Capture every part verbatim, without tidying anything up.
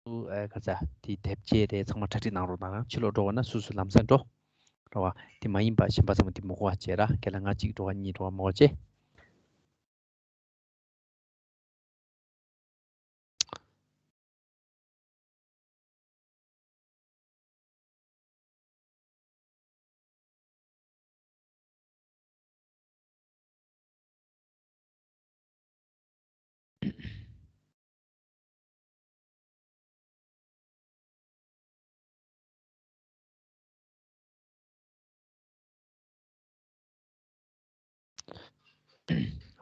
ཚོ་ཨ་ག་ཚ་དེ་དེབ་ཆས་རེད། ཚང་མ་གྲ་སྒྲིག་གནང་རོགས་གནང་། ཕྱི་ལོགས་འགྲོ་བ་ན་སོ་སོ་ལམ་སང་འགྲོ་རོགས། དེ་མ་ཡིན་པ་གཞན་པ་ཚང་མ་དེ་མི་དགོས་པ་བྱས་ར། ཁྱེད་ལ་ང་གཅིག་འགྲོ་བ་གཉིས་འགྲོ་བ་མི་དགོས་བྱས།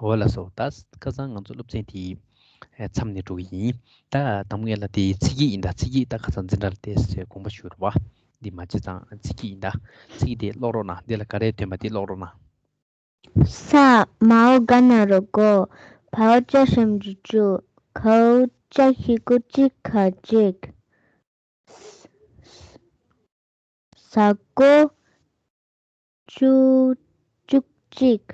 འོ་ལགས་སོ། ད་ཁ་སང་ང་ཚོ་སློབ་ཚན་དེ་མཚམས་ནས་འགྲོ་གི་ཡིན། ད་དང་པོ་ལ་དེ་ཚིག་གི་ཡིན། ད་ཚིག་གི་ད་ཁ་སང་འཛིན་གྲྭ་ལ་དེ་དགོངས་པ་ཞུ་རོགས། འདི་མ་བྱས་ཙང་ཚིག་གི་ཡིན། ད་ཚིག་གི་དེ་ཀློག་རོགས་གནང་། འདི་ལ་ག་རེ་འདོན་པ་དེ་ཀློག་རོགས་གནང་། ས། མའོ་ག་ན་རོ་གོ། བའོ་ཅ་ཞབས་ཀྱུ་ཅུ། གའོ་ཅ་ཧི་གུ་ཅི་ག་གཅིག། ས་མགོ་བཅུ་བཅུ་གཅིག།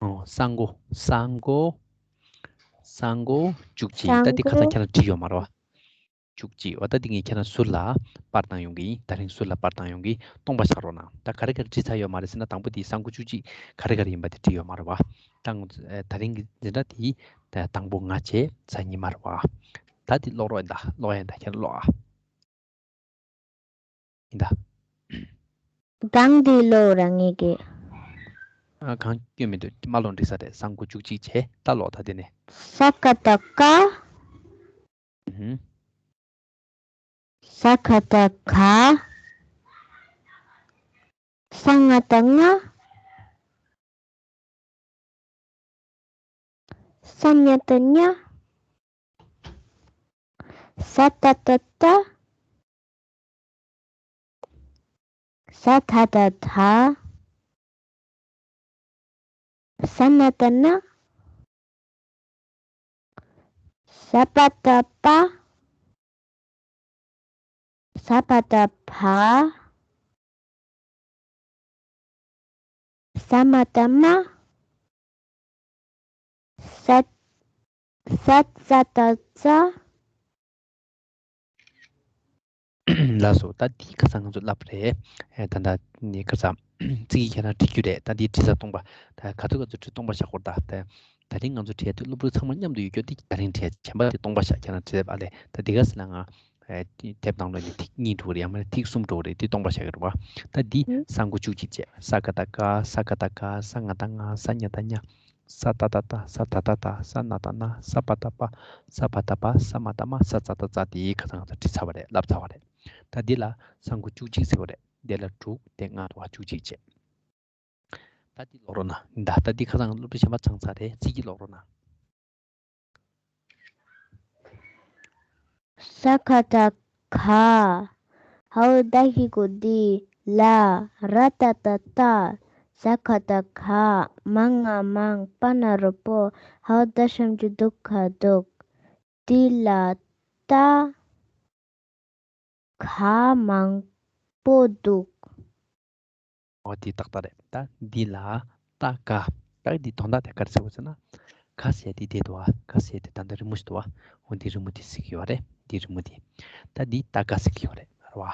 ཨོ། ས་མགོ། ས་མགོ། ས་མགོ་བཅུ་གཅིག། ས་ད་འདི་ཁ་སང་མགོ་ཁྱེད་རང་བྲིས་ཡོད་མ་རེད་བ། བཅུ་གཅིག། འོ་ད་འདི་ངས་ཁྱེད་རང་ཟུར་ལ་པར་བཏང་ཡོང་གི་ཡིན། དེ་རིང་ཟུར་ལ་པར་བཏང་ཡོང་གི། སྟོང་པ་བཞག་རོགས་གནང་། ད་ག་རེ་ག་རེ་བྲིས་ཚར་ཡོད་མ་རེད་ཟེར་ན། དང་པོ་དེ་ས་མགོ་བཅུ་གཅིག་ག་རེ་ག་རེ་ཡིན་པ་དེ་བྲིས་ཡོད་མ་རེད་བ། ད་ང་ཚོ་ཨ་དེ་རིང་གི་འཛིན་གྲྭ་དེ་ད་དང་པོ་ང་བྱས། གཟའ་ཉི་མ་རེད་བ། ད་དེ་ཀློག་རོགས་ཡིན། ད་ཀློག་ཡིན། ད་ཁྱེད་རང་ཀློག་ཨ། ཡིན་ད། གང་འདི་ཀློག་ར་ངེས་ཀྱི། ཨ་གང་སྐྱོན་མི་འདུག། མ་ཀློག་འགྲིག་ས་རེད། ས་མགོ་བཅུ་གཅིག་བྱས། ད་ཀློག་ད་དེ་ནས། ས་ཀ་བཏགས་སྐ། ཨུ་ཧུམ། ས་ག་བཏགས་སྒ། ས་ང་བཏགས་སྔ། ས་ཉ་བཏགས་སྙ། ས་ཏ་བཏགས་སྟ། ས་ད་བཏགས་སྡ། ས་ན་བཏགས་སྣ། ས་པ་བཏགས་སྤ། ས་བ་བཏགས་སྦ། ས་མ་བཏགས་སྨ། ས། ས་ཙ་བཏགས་སྩ། ལགས་སོ། ད་འདི་ཁ་སང་ང་ཚོ་བསླབས་རེད། ཨེ་ད་ད་ནི་ཁ་སང་ཚིག་ཡིག་ཁྱེད་རང་བྲིས་རྒྱུ་རེད། ད་འདི་བྲིས་ས་སྟོང་པ། ད་ག་ཚོད་ག་ཚོད་བྲིས་སྟོང་པ་བཞག་དགོས་རེད། ད་ད་རིང་ང་ཚོ་བྲིས་ཡ་དེ་སློབ་ཕྲུག་ཚང་མ་མཉམ་དུ་ཡོད་རྒྱུ་དེ་ད་རིང་བྲིས་ཡ། གཞན་པ་དེ་སྟོང་པ་བཞག། ཁྱེད་རང་བྲིས་པ་ལས་ད་འདི་ག་ཟེར་ན། ང་ཨེ་དེབ་ནང་ལོགས་ནས་ཐིག་གཉིས་འགྲོ་གི་རེད། ཡང་མིན་ན་ཐིག་གསུམ་འགྲོ་གི་རེད། དེ་སྟོང་པ་བཞག་གི་རེད་བ། ད་འདི་ས་མགོ་བཅུ་གཅིག་བྱས། ས་ག་བཏགས་སྒ། ས་ག་བཏགས་སྒ། ས་ང་བཏགས་སྔ། ས་ཉ་བཏགས་སྙ། ས་ཏ་བཏགས་སྟ། ས་ད་བཏགས་སྡ། ས་ན་བཏགས་སྣ། ས་པ་བཏགས་སྤ། ས་བ་བཏགས་སྦ། ས་མ་བཏགས་སྨ། ས་ཙ་བཏགས་སྩ། དེ་ཁ་སང་ང་ཚོ་བྲིས་ཚར་བ་རེད། བསླབས་ཚར་བ་རེད། ད་འདི་ལ་ས་མགོ་བཅུ་གཅིག་ཟེར་བ་རེད། འདི་ལ་དྲུག། དེ་ལྔ་འདུག་བ། བཅུ་གཅིག་བྱས། ད་འདི་ཀློག་རོགས་གནང་། ད་ད་འདི་ཁ་སང་སློབ་ཕྲུག་གཞན་པ་ཚང་ཚར་རེད། ཚིག་གི་ཀློག་རོགས་གནང་། ས་ག་བཏགས་སྒ། འའོ་ད་ཧི་གུ་དི། ལ། ར་ཏ་བཏགས་རྟ། ས་ག་བཏགས་སྒ། མ་ང་མང་། པ་ན་རོ་པོ། འའོ་ད་ཞབས་ཀྱུ་དུ་ག་བདུག། དི་ལ་རྟ་སྒ་མང་པོ་འདུག། འོ་དེ་ཏག་ཏག་རེད། ད་འདི་ལ་རྟ་སྒ། ད་འདི་དོན་དག་དེ་ག་རེ་ཟེར་བ་ཟེར་ན། སྒ་ཟེར་དེ་དེ་འདུག་བ། སྒ་ཟེར་དེ་ད་ལྟ་རི་མོ་ཞིག་འདུག་བ། འོ་འདི་རི་མོ་དེ་ཟེར་གྱི་ཡོད་རེད། འདི་རི་མོ་དེ། ད་འདི་རྟ་སྒ་ཟེར་གྱི་ཡོད་རེད། རེད་བ།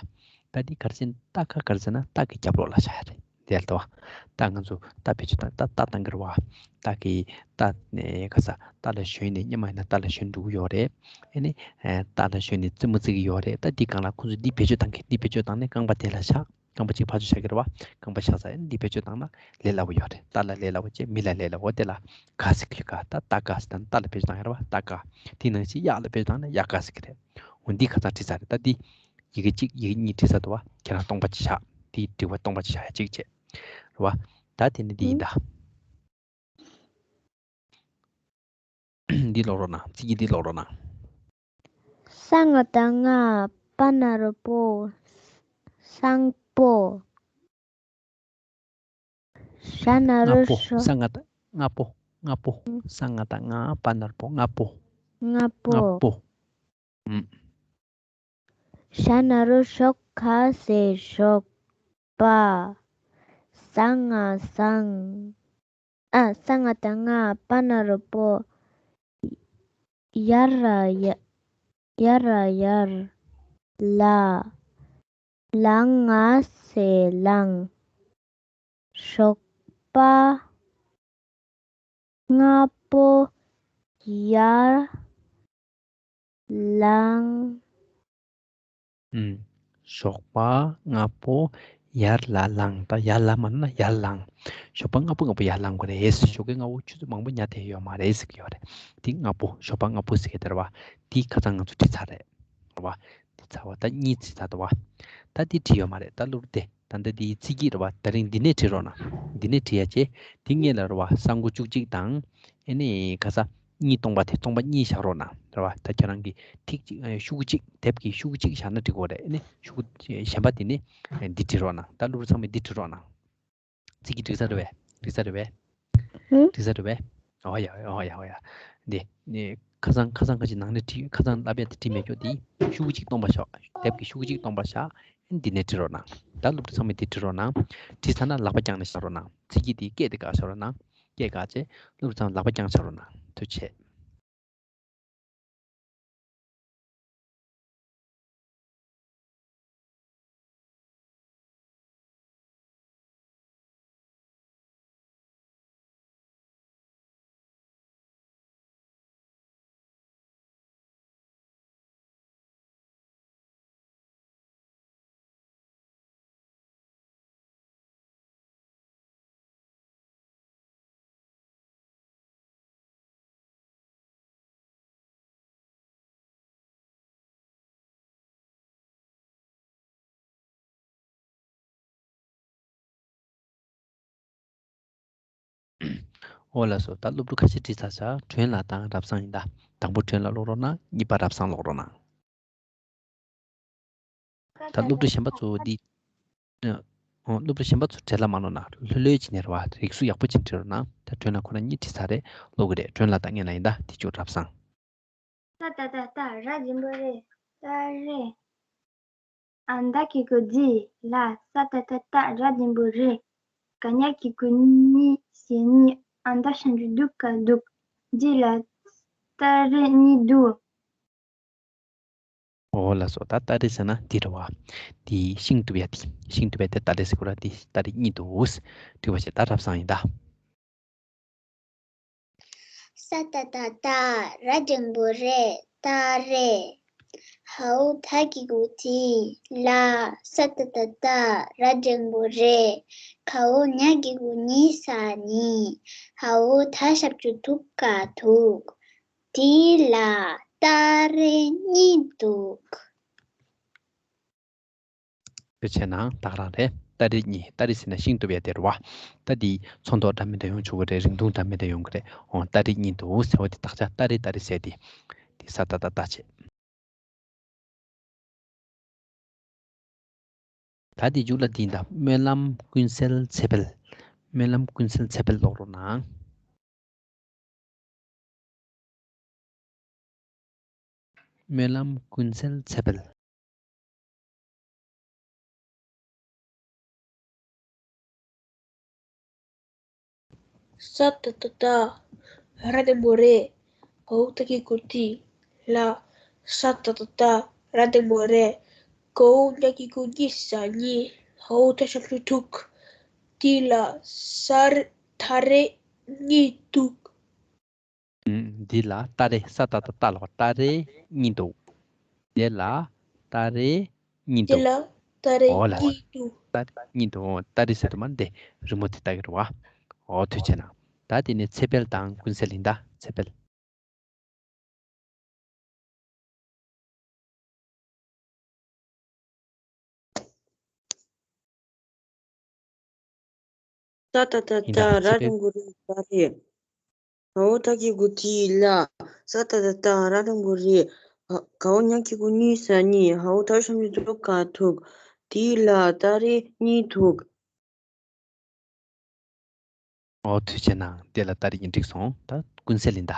ད་འདི་ག་རེ་ཟེར་ན། རྟ་སྒ་ག་རེ་ཟེར་ན། རྟ་གི་རྒྱབ་ལོགས་ལ་བཞག་ཡ་རེད། དེ་ལྟ་བ། རྟ་ང་ཚོ་རྟ་བེད་སྤྱོད་བཏང་། རྟ་རྟ་བཏང་གི་རེད་བ། རྟ་གི་རྟ་ནས་ག་ས་རྟ་ལ་ཞོན་ནས། སྔོན་མ་ཡིན་ན་རྟ་ལ་ཞོན་འགྲོ་གི་ཡོད་རེད། ཨེ་ནི་ཨེ་རྟ་ལ་ཞོན་ནས་རྩེད་མོ་རྩེ་གི་ཡོད་རེད། ད་འདི་སྒང་ལ་ཁོང་ཚོས་འདི་བེད་སྤྱོད་བཏང་གི། འདི་བེད་སྤྱོད་བཏང་ནས་རྐང་པ་དེ་ལ་བཞག། རྐང་པ་གཅིག་ཕར་ཚུར་བཞག་གི་རེད་བ། རྐང་པ་བཞག་ཚར། ཨེ་ནི་འདི་བེད་སྤྱོད་བཏང་ན་ལས་སླ་པོ་ཡོད་རེད། རྟ་ལ་ལས་སླ་པོ་བྱས། མི་ལ་ལས་སླ་པོ། དེ་ལ་སྒ་ཟེར་གྱི་ཡོད། སྒ། ད་རྟ་སྒ་ཟེར་ན་རྟ་ལ་བེད་སྤྱོད་བཏང་ཡ་རེད་བ། རྟ་སྒ། དེ་ནང་བཞིན་གཡག་ལ་བེད་སྤྱོད་བཏང་ན་གཡག་སྒ་ཟེར་གྱི་རེད། འོ་འདི་ཁ་སང་བྲིས་ཚར་རེད། ད་འདི་ཡི་གེ་གཅིག་ཡི་གེ་གཉིས་བྲིས་ཚར་འདུག་བ། ཁྱེད་རང་སྟོང་པ་གཅིག་བཞག། དེའི་དྲི་བ་སྟོང་པ་གཅིག་བཞག་ཡ་གཅིག་བྱས། རེད་བ། ད་དེ་ནི་འདི་ཡིན་ད། འདི་ཀློག་རོགས་གནང་། ཚིག་གི་འདི་ཀློག་རོགས་གནང་། ས་ང་བཏགས་སྔ། པ་ན་རོ་པོ། སང་པོ། ས་ན་རོ་སྔ་པོ། སོ། ས་ང་བཏགས་སྔ་པོ། སྔ་པོ། ས་ང་བཏགས་སྔ། པ་ན་རོ་པོ། སྔ་པོ། སྔ་པོ། སྔ་པོ། ཨུམ། ས་ན་རོ་ཞོག། ག་ཟེར་ཞོགས་པ། ས་ང་སང་། ཨ། ས་ང་བཏགས་སྔ། པ་ན་རོ་པོ། ཡ་ར་ཡ། ཡར་ཡར། ལ། ལང་ང་ཟེར་ལངས། ཞོགས་པ། སྔ་པོ། ཡར། ལངས། ཨུམ། ཞོགས་པ་སྔ་པོ་ཡར་ལ་ལངས། ད་ཡར་ལ་མ་ན་ཡར་ལངས། ཞོགས་པ་སྔ་པོ་སྔ་པོ་ཡར་ལངས་དགོས་རེད། ཞོགས་ཀས་སྔ་པོ་ཆུ་ཚོད་མང་པོ་ཉལ་བསྡད་ཡོད་མ་རེད་ཟེར་གྱི་ཡོད་རེད། དེ་སྔ་པོ་ཞོགས་པ་སྔ་པོ་ཟེར་གྱི་དེ་རེད་བ། དེ་ཁ་སང་ང་ཚོ་བྲིས་ཚར་རེད། རེད་བ། དེ་ཚར་བ་ད་གཉིས་བྲིས་ཚར་འདུག་བ། ད་དེ་བྲིས་ཡོད་མ་རེད། ད་སློབ་དེ་ད་ལྟ་དེའི་ཚིག་གི་རེད་བ། ད་རིང་འདི་ནས་བྲིས་རོགས་གནང་། འདི་ནས་བྲིས་ཡ་བྱས། དེ་སྔོན་ལ་རེད་བ། ས་མགོ་བཅུ་གཅིག་དང་། ཨེ་ནི་ཁ་ས་གཉིས་སྟོང་པ་དེ་སྟོང་པ་གཉིས་བཞག་རོགས་གནང་། རེད་བ། ད་ཁྱེད་རང་གི་ཐིག་གཅིག་ཨེ་ཤུ་གུ་གཅིག་དེབ་ཀྱི་ཤུ་གུ་གཅིག་བཞག་ན་འགྲིག་གོ་རེད། ཨེ་ནི་ཤུ་གུ་གཞན་པ་དེ་ནི་ཨེ་འདི་བྲིས་རོགས་གནང་། ད་སློབ་ཕྲུག་ཚང་མས་འདི་བྲིས་རོགས་གནང་། ཚིག་གི་འགྲིག་ས་རེད་བས། འགྲིག་ས་རེད་བས། ཧུམ། འགྲིག་ས་རེད་བས། ཨོ་ཡ་ཨོ་ཡ་ཨོ་ཡ། འདི་ནི་ཁ་སང་ཁ་སང་ཁ་ཅིག་ནང་ནས་བྲིས། ཁ་སང་བསླབ་ཡ་དེ་བྲིས་མེད་ཀྱོག་དེ་ཤུ་གུ་གཅིག་སྟོང་པ་བཞག་དེབ་ཀྱི་ཤུ་གུ་གཅིག་སྟོང་པ་བཞག་འདི་ནས་བྲིས་རོགས་གནང་། ད་སློབ་ཕྲུག་ཚང་མས་འདི་བྲིས་རོགས་གནང་། བྲིས་ཚར་ན་ལག་པ་བརྐྱངས་ནས་བཞག་རོགས་གནང་། ཚིག་གི་དེ་སྐད་དེ་བཀག་བཞག་རོགས་གནང་། སྐད་བཀག་བྱས་སློབ་ཕྲུག་ཚང་མས་ལག་པ་བརྐྱངས་བཞག་རོགས་གནང་། ཐུགས་རྗེ་ཆེ། ཨོ་ལགས་སོ། ད་སློབ་ཕྲུག་ཁ་ཤས་བྲིས་ཚར་ཤག་སྒྲོན་ལགས་དང་རབ་བཟང་ཡིན་ད། དང་པོ་སྒྲོན་ལགས་ཀློག་རོགས་གནང་། གཉིས་པ་རབ་བཟང་ཀློག་རོགས་གནང་། ད་སློབ་ཕྲུག་གཞན་པ་ཚོ་འདི། ཨ། སློབ་ཕྲུག་གཞན་པ་ཚོ་བྲེལ་བ་མ་ལོག་གནང་། ལྷོད་ལྷོད་བྱས་ནས་རེད་བ། རིགས་སུ་ཡག་པོ་བྱས་ནས་བྲིས་རོགས་གནང་། ད་སྒྲོན་ལགས་ཁོ་རང་གཉིས་བྲིས་ཚར་རེད། ཀློག་གི་རེད། སྒྲོན་ལགས་དང་སྔོན་ལ་ཡིན་ད། དེ་ཅུང་རབ་བཟང་། ས་ཏ་བཏགས་སྟ། ར་འགྲེང་བུ་རེ། སྟ་རེ། འ་ད་གི་གུ་འདི་ལ། ས་ཏ་བཏགས་སྟ། ར་འགྲེང་བུ་རེ། ག་ཉ་གི་གུ་གཉི་ཟེར་གཉིས། འ་ད་ཞབས་ཀྱུ་འདུ་ག་འདུག་འདི་ལ་སྟ་རེ་གཉིས་འདུག་ཨོ་ལགས་སོ། ད་སྟ་རེ་ཟེར་ན་འདི་རེད་བ། འདི་ཤིང་གཏུབ་ཡ་དེ། ཤིང་གཏུབ་ཡ་དེ་སྟ་རེ་ཟེར་གོ་ར། འདི་སྟ་རེ་གཉིས་འདུག་འགྲིག་པ་བྱས། ད་རབ་བཟང་ཡིན་ད། ས་ཏ་བཏགས་སྟ། ར་འགྲེང་བུ་རེ། སྟ་རེ། འའོ་ད་གི་གུ་འདི་ལ། ས་ཏ་བཏགས་སྟ། ར་འགྲེང་བུ་རེ། གའོ་ཉ་གི་གུ་གཉི་ས་གཉིས། འའོ་ད་ཞབས་ཀྱུ་འདུ་ག་འདུག་འདི་ལ་སྟ་རེ་གཉིས་འདུག་དེ་བྱས་ན་ད་ག་རང་རེད། སྟ་རེ་གཉིས། སྟ་རེ་ཟེར་ན་ཤིང་གཏུབ་ཡ་དེ་རེད་བ། ད་འདི་ཚོན་མདོག་འདྲ་མི་འདྲ་ཡོང་ཆོག་གི་རེད། རིང་ཐུང་འདྲ་མི་འདྲ་ཡོང་གི་རེད། འོ་སྟ་རེ་གཉིས་འདུག་ཟེར་བ་དེ་དག་ཆ་སྟ་རེ་སྟ་རེ་ཟེར་དེ། དེ་ས་ཏ་བཏགས་སྟ་བྱས། ད་དེ་མཇུག་ལ་འདི་ཡིན་ད། སྨོན་ལམ་ཀུན་གསལ་ཚེ་འཕེལ། སྨོན་ལམ་ཀུན་གསལ་ཚེ་འཕེལ་ཀློག་རོགས་གནང་། སྨོན་ལམ་ཀུན་གསལ་ཚེ་འཕེལ། ས་ཏ་བཏགས་སྟ། ར་འགྲེང་བུ་རེ། འའོ་ད་གི་གུ་འདི་ལ། ས་ཏ་བཏགས་སྟ། ར་འགྲེང་བུ་རེ། གའོ་ཉ་གི་གུ་གཉི་ས་གཉིས། འའོ་ད་ཞབས་ཀྱུ་འདུག་འདི་ལ་ས་རེ། ད་རེ་གཉིས་འདུག་འདི་ལ་སྟ་རེ། ས་ཏ་བཏགས་སྟ་ལ། སྟ་རེ་གཉིས་འདུག་འདི་ལ་སྟ་རེ་གཉིས་འདུག་འདི་ལ་སྟ་རེ་ཨོ་ལ། གཉིས་འདུག་སྟ་རེ་གཉིས་འདུག་སྟ་རེ་ཟེར་དུས་མ་འདི་རི་མོ་དེ་ལྟ་གི་རེད་བ། ཨོ་ཐུགས་རྗེ་གནང་། ད་དེ་ནས་ཚེ་འཕེལ་དང་ཀུན་གསལ་ཡིན་ད། ཚེ་འཕེལ། ས་ཏ་བཏགས་སྟ། ར་འགྲེང་བུ་རེ། སྟ་རེ། འའོ་ད་གི་གུ་འདི་ལ། ས་ཏ་བཏགས་སྟ། ར་འགྲེང་བུ་རེ། གའོ་ཉ་གི་གུ་གཉི་ས་གཉིས། འའོ་ད་ཞབས་ཀྱུ་འདུ་ག་འདུག་འདི་ལ་སྟ་རེ་གཉིས་འདུག་ཨོ་ཐུགས་རྗེ་གནང་། འདི་ལ་སྟ་རེ་གཉིས་འགྲིག་སོང་། ད་ཀུན་གསལ་ཡིན་ད།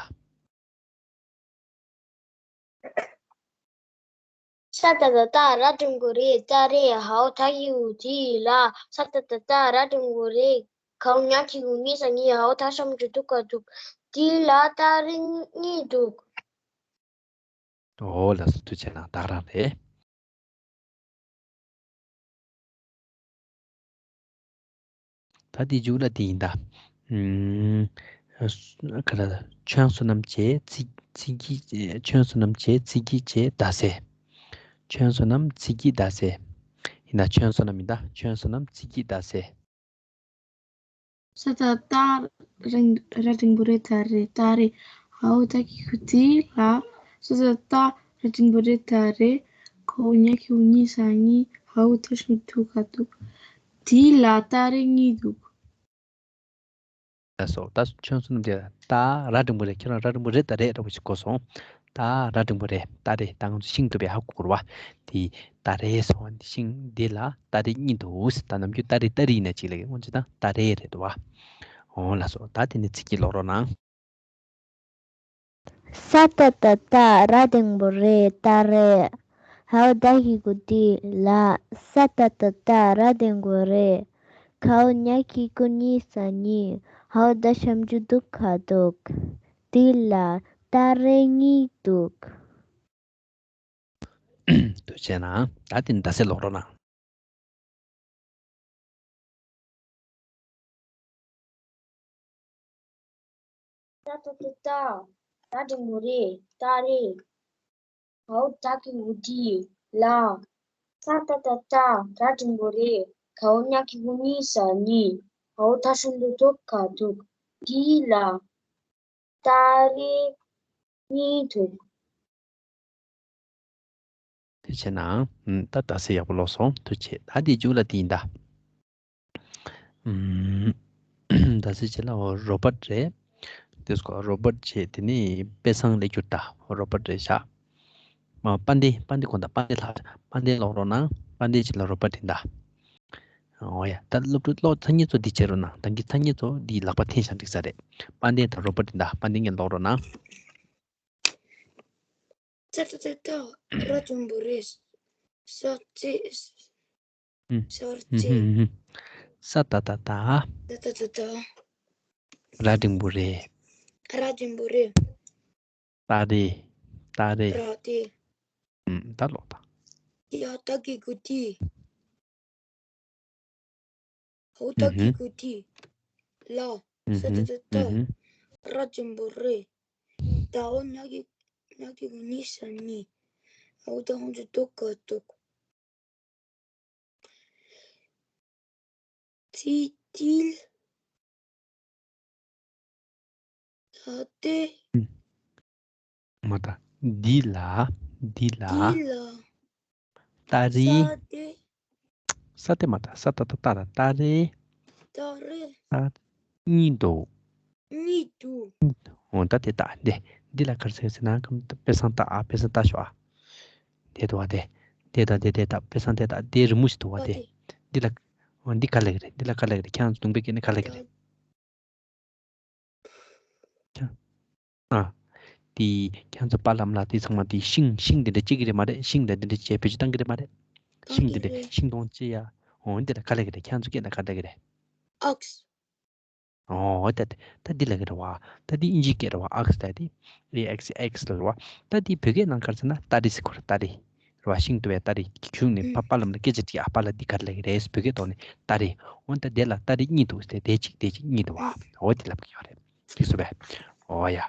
ས་ཏ་བཏགས་སྟ། ར་འགྲེང་བུ་རེ། སྟ་རེ། འའོ་ད་གི་གུ་འདི་ལ། ས་ཏ་བཏགས་སྟ། ར་འགྲེང་བུ་རེ། གའོ་ཉ་གི་གུ་གཉི་ས་གཉིས། འའོ་ད་ཞབས་ཀྱུ་འདུ་ག་འདུག་འདི་ལ་སྟ་རེ་གཉིས་འདུག་ཨོ་ལགས་སོ། ཐུགས་རྗེ་གནང་། ད་ག་རང་རེད། ད་དེའི་མཇུག་ལ་དེ་ཡིན་ད། ཨུམ། ག་རེ། ཁྱོད་བསོད་ནམས་བྱས་ཚིག་ཚིག་གིས། ཁྱོད་བསོད་ནམས་བྱས་ཚིག་གིས་བྱས་ཟླ་ཟེར། ཁྱོད་བསོད་ནམས་ཚིག་གིས་ཟླ་ཟེར། ཡིན་ད། ཁྱོད་བསོད་ནམས་ཡིན་ད། ཁྱོད་བསོད་ནམས་ཚིག་གིས་ཟླ་ཟེར། ས་ད་སྟ་ར་འགྲེང་བུ་རེ་ད་རེ། སྟ་རེ། འའོ་ད་གི་གུ་དི་ལ། ས་ད་སྟ་ར་འགྲེང་བུ་རེ་ད་རེ། གའོ་ཉ་གི་གུ་ཉི་ས་ཉི། འའོ་ད་ཞབས་ཀྱུ་དུ་ག་དུག་དི་ལ་སྟ་རེ་གཉིས་འདུག་ལགས་སོ། ད་ཁྱོད་བསོད་ནམས་བྱས། སྟ་ར་འགྲེང་བུ་རེ། ཁྱེད་རང་ར་འགྲེང་བུ་རེ་ད་རེ་འདྲ་པོ་ཞིག་གོ་སོང་། སྟ་ར་འགྲེང་བུ་རེ། སྟ་རེ། ད་ང་ཚོ་ཤིང་འདུག་པས། ཧ་གོ་གི་རེད་པ། དེ་སྟ་རེ་སོང་བ། ཤིང་འདི་ལ་སྟ་རེ་གཉིས་འདུག་ཟེར། ད་ནམ་རྒྱུན་སྟ་རེ་སྟ་རེ་ཡིན་ན་གཅིག་ལབ་ཀྱི། སྔོན་ཆད་ད་སྟ་རེ་རེད་འདུག་པ། འོ་ལགས་སོ། ད་དེ་ནས་ཚིག་གི་ཀློག་རོགས་གནང་། ས་ཏ་བཏགས་སྟ་ར་འགྲེང་བུ་རེ། སྟ་རེ། འའོ་ད་གི་གུ་དི་ལ། ས་ཏ་བཏགས་སྟ་ར་འགྲེང་བུ་རེ། གའོ་ཉ་གི་གུ་ཉི་ས་ཉི། འའོ་ད་ཞབས་ཀྱུ་དུ་ག་དུག་དི་ལ་སྟ་རེ་གཉིས་འདུག་ཐུགས་རྗེ་གནང་། ད་དེ་ནས་ཟླ་ཟེར་ཀློག་རོགས་གནང་། ས་ཏ་བཏགས་སྟ་ར་འགྲེང་བུ་རེ། སྟ་རེ། འའོ་ད་གི་གུ་དི་ལ། ས་ཏ་བཏགས་སྟ་ར་འགྲེང་བུ་རེ། གའོ་ཉ་གི་གུ་ཉི་ས་ཉི། འའོ་ད་ཞབས་ཀྱུ་དུ་ག་དུག་དི་ལ་སྟ་རེ་གཉིས་འདུག་ཐུགས་རྗེ་གནང་། ཨུམ། ད་ཟླ་ཟེར་ཡག་པོ་ཀློག་སོང་། ཐུགས་རྗེ་ཆེ། ད་དེའི་མཇུག་ལ་དེ་ཡིན་ད། ཨུམ། ཟླ་ཟེར་བྱས་ལ་འོ་རོ་བཊ་རེད། དེ་སྐོར་རོ་བཊ་བྱས། དེ་ནས་དཔེ་བཟང་ལབ་རྒྱུ་ད་རོ་བཊ་རེད་ཤག་མ་དཔལ་ལྡན། དཔལ་ལྡན་དགོངས་དག་དཔལ་ལྡན་ལགས། དཔལ་ལྡན་ཀློག་རོགས་གནང་། དཔལ་ལྡན་བྱས་ལ་རོ་བཊ་ཡིན་ད། འོ་ཡ། ད་སློབ་ཕྲུག་ཀློག་ཚར་མཁན་ཚོ་འདི་བྱེད་རོགས་གནང་། ད་གིན་ཚར་མཁན་ཚོ་འདི་ལག་པ་འཐེན་བཞག་འགྲིག་ས་རེད། དཔལ་ལྡན་དང་རོ་བཊ་ཡིན་ད། དཔལ་ལྡན་ངས་ཀློག་རོགས་གནང་། ས་ཏ་བཏགས་སྟ་ར་འགྲེང་བུ་རེ། ས་ཏེ། ཨུམ། ས་ཏེ། ཨུམ། ས་ཏ་བཏགས་སྟ། ས་ཏ་བཏགས་སྟ། ར་འགྲེང་བུ་རེ། ར་འགྲེང་བུ་རེ། སྟ་རེ། སྟ་རེ། ར་ཏེ། ཨུམ། ད་ཀློག་དང་། ཡ་ད་གི་གུ་དི། འའོ་ད་གི་གུ་དི་ལ། ས་ཏ་བཏགས་སྟ་ར་འགྲེང་བུ་རེ། འའོ་ཉ་གི་ཉ་གི་གུ་ཉི་ས་ཉི། འའོ་ད་ཞབས་ཀྱུ་དུ་ག་དུག་དི་ལ་སྟ་རེ། མ་ད། དི་ལ། དི་ལ། དི་ལ། སྟ་རེ། ས་ཏེ། ས་ཏེ་མ་ད། ས་ཏ་བཏགས་སྟ་ར། སྟ་རེ། སྟ་རེ། སྟ་རེ་གཉིས་འདུག་གཉིས་འདུག་འོ་ད་དེ་ད་དེ། འདི་ལ་ག་རེ་ཟེར་ཟེར་ན། ཁམས་དཔེ་བཟང་ལྟ་ཨ། དཔེ་བཟང་ལྟ་ཤོག་ཨ། དེ་འདུག་པ་དེ། དེ་ད་དེ་དེ་ད་དཔེ་བཟང་དེ་ད་དེ་རི་མོ་ཞིག་འདུག་པ་དེ། འདི་ལ། འོ་འདི་ག་ལབ་ཀྱི་རེད། འདི་ལ་ག་ལབ་ཀྱི་རེད། ཁྱེད་རང་ཚོ་ལུང་པའི་སྐད་ནས་ག་ལབ་ཀྱི་རེད། ཨ། དེ་ཁྱེད་ཚོ་པ་ལམ་ལ་དེ་ཚང་མ་དེ་ཤིང་ཤིང་དེ་འདྲ་སྐྱེ་གི་རེད་མ་རེད། ཤིང་དེ་འདྲ་སྐྱེ་བེད་སྤྱོད་བཏང་གི་རེད་མ་རེད། ཤིང་དེ་འདྲ་ཤིང་སྡོང་སྐྱེ་ཡ། འོ་འདི་ལ་ག་ལབ་ཀྱི་རེད། ཁྱེད་ཚོ་སྐད་ལ་ག་ལབ་ཀྱི་རེད། ཨོགས། འོ་ད་ད་འདི་ལབ་ཀྱི་རེད་པ། ད་འདི་ཨིན་ཇིའི་སྐད་རེད་པ། ཨོགས། ད་འདི་ཨེ་ཨེགས་ཨེགས་ལབ་རེད་པ། ད་འདི་བོད་སྐད་ནང་ག་རེ་ཟེར་ན་སྟ་རེ་ཟེར་གོ་རེད། སྟ་རེ། རེད་པ། ཤིང་འདུག་པས་སྟ་རེ། ཁྱུང་ནས་ཕ་པ་ལམ་ལ་སྐད་ཆ་དྲིས་ཨ་པ་ལ་འདི་ག་རེ་ལབ་ཀྱི་རེད། བོད་སྐད་ཐོག་ནས་སྟ་རེ། འོ་ད་དེ་ལ་སྟ་རེ་གཉིས་འདུག་ཟེར། དེ་གཅིག་དེ་གཅིག་གཉིས་འདུག་པ། འོ་དེ་ལབ་ཀྱི་ཡོད་རེད། འགྲིག་སོང་པས། འོ་ཡ།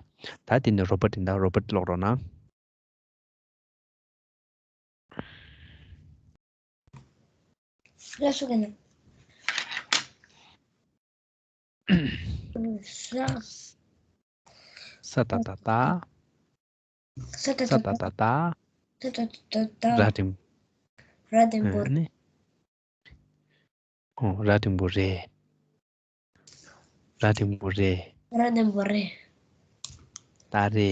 ད་དེ་ནས་རོ་བཊ་ཡིན་ད། རོ་བཊ་ཀློག་རོགས་གནང་། ལགས་སོ། ག་ནས། ས། ས་ཏ་བཏགས་སྟ། ས་ཏ་བཏགས་སྟ། ས་ཏ་བཏགས་སྟ། ས་ཏ་བཏགས་སྟ། ར་འགྲེང་། ར་འགྲེང་བུ། ཨ་ནི། ཨོ། ར་འགྲེང་བུ་རེ། ར་འགྲེང་བུ་རེ། ར་འགྲེང་བུ་རེ། སྟ་རེ།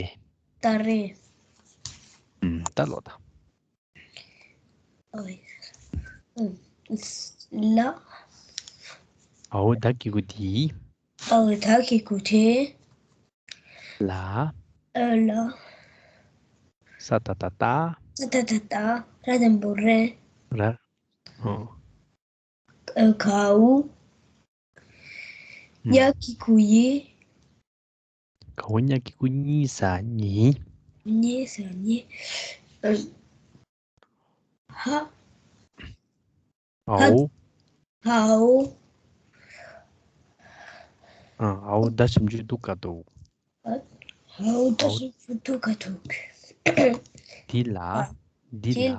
སྟ་རེ། ཨུམ། ད་ཀློག་དང་། ཨོ། ཨུམ། ལ། འའོ་ད་གི་གུ་དི། འའོ་ད་གི་གུ་དི། ལ། ཨ་ལ། ས་ཏ་བཏགས་སྟ། ས་ཏ་བཏགས་སྟ། ར་འགྲེང་བུ་རེ། ར། ཨོ། ཨ། གའོ། ཨུམ། ཉ་གི་གུ་ཉི། གའོ་ཉ་གི་གུ་ཉི་ས་ཉི། ཉེ་ས་ཉེ། ཨ། ཧ། ཨའོ། ཧའོ། ཨ། ཨའོ་ད་ཞིམ་ཆུ་འདུག་ག་འདུག་ཧའོ་ད་ཞིམ་ཆུ་འདུག་ག་འདུག་འདི་ལ། འདི་ལ།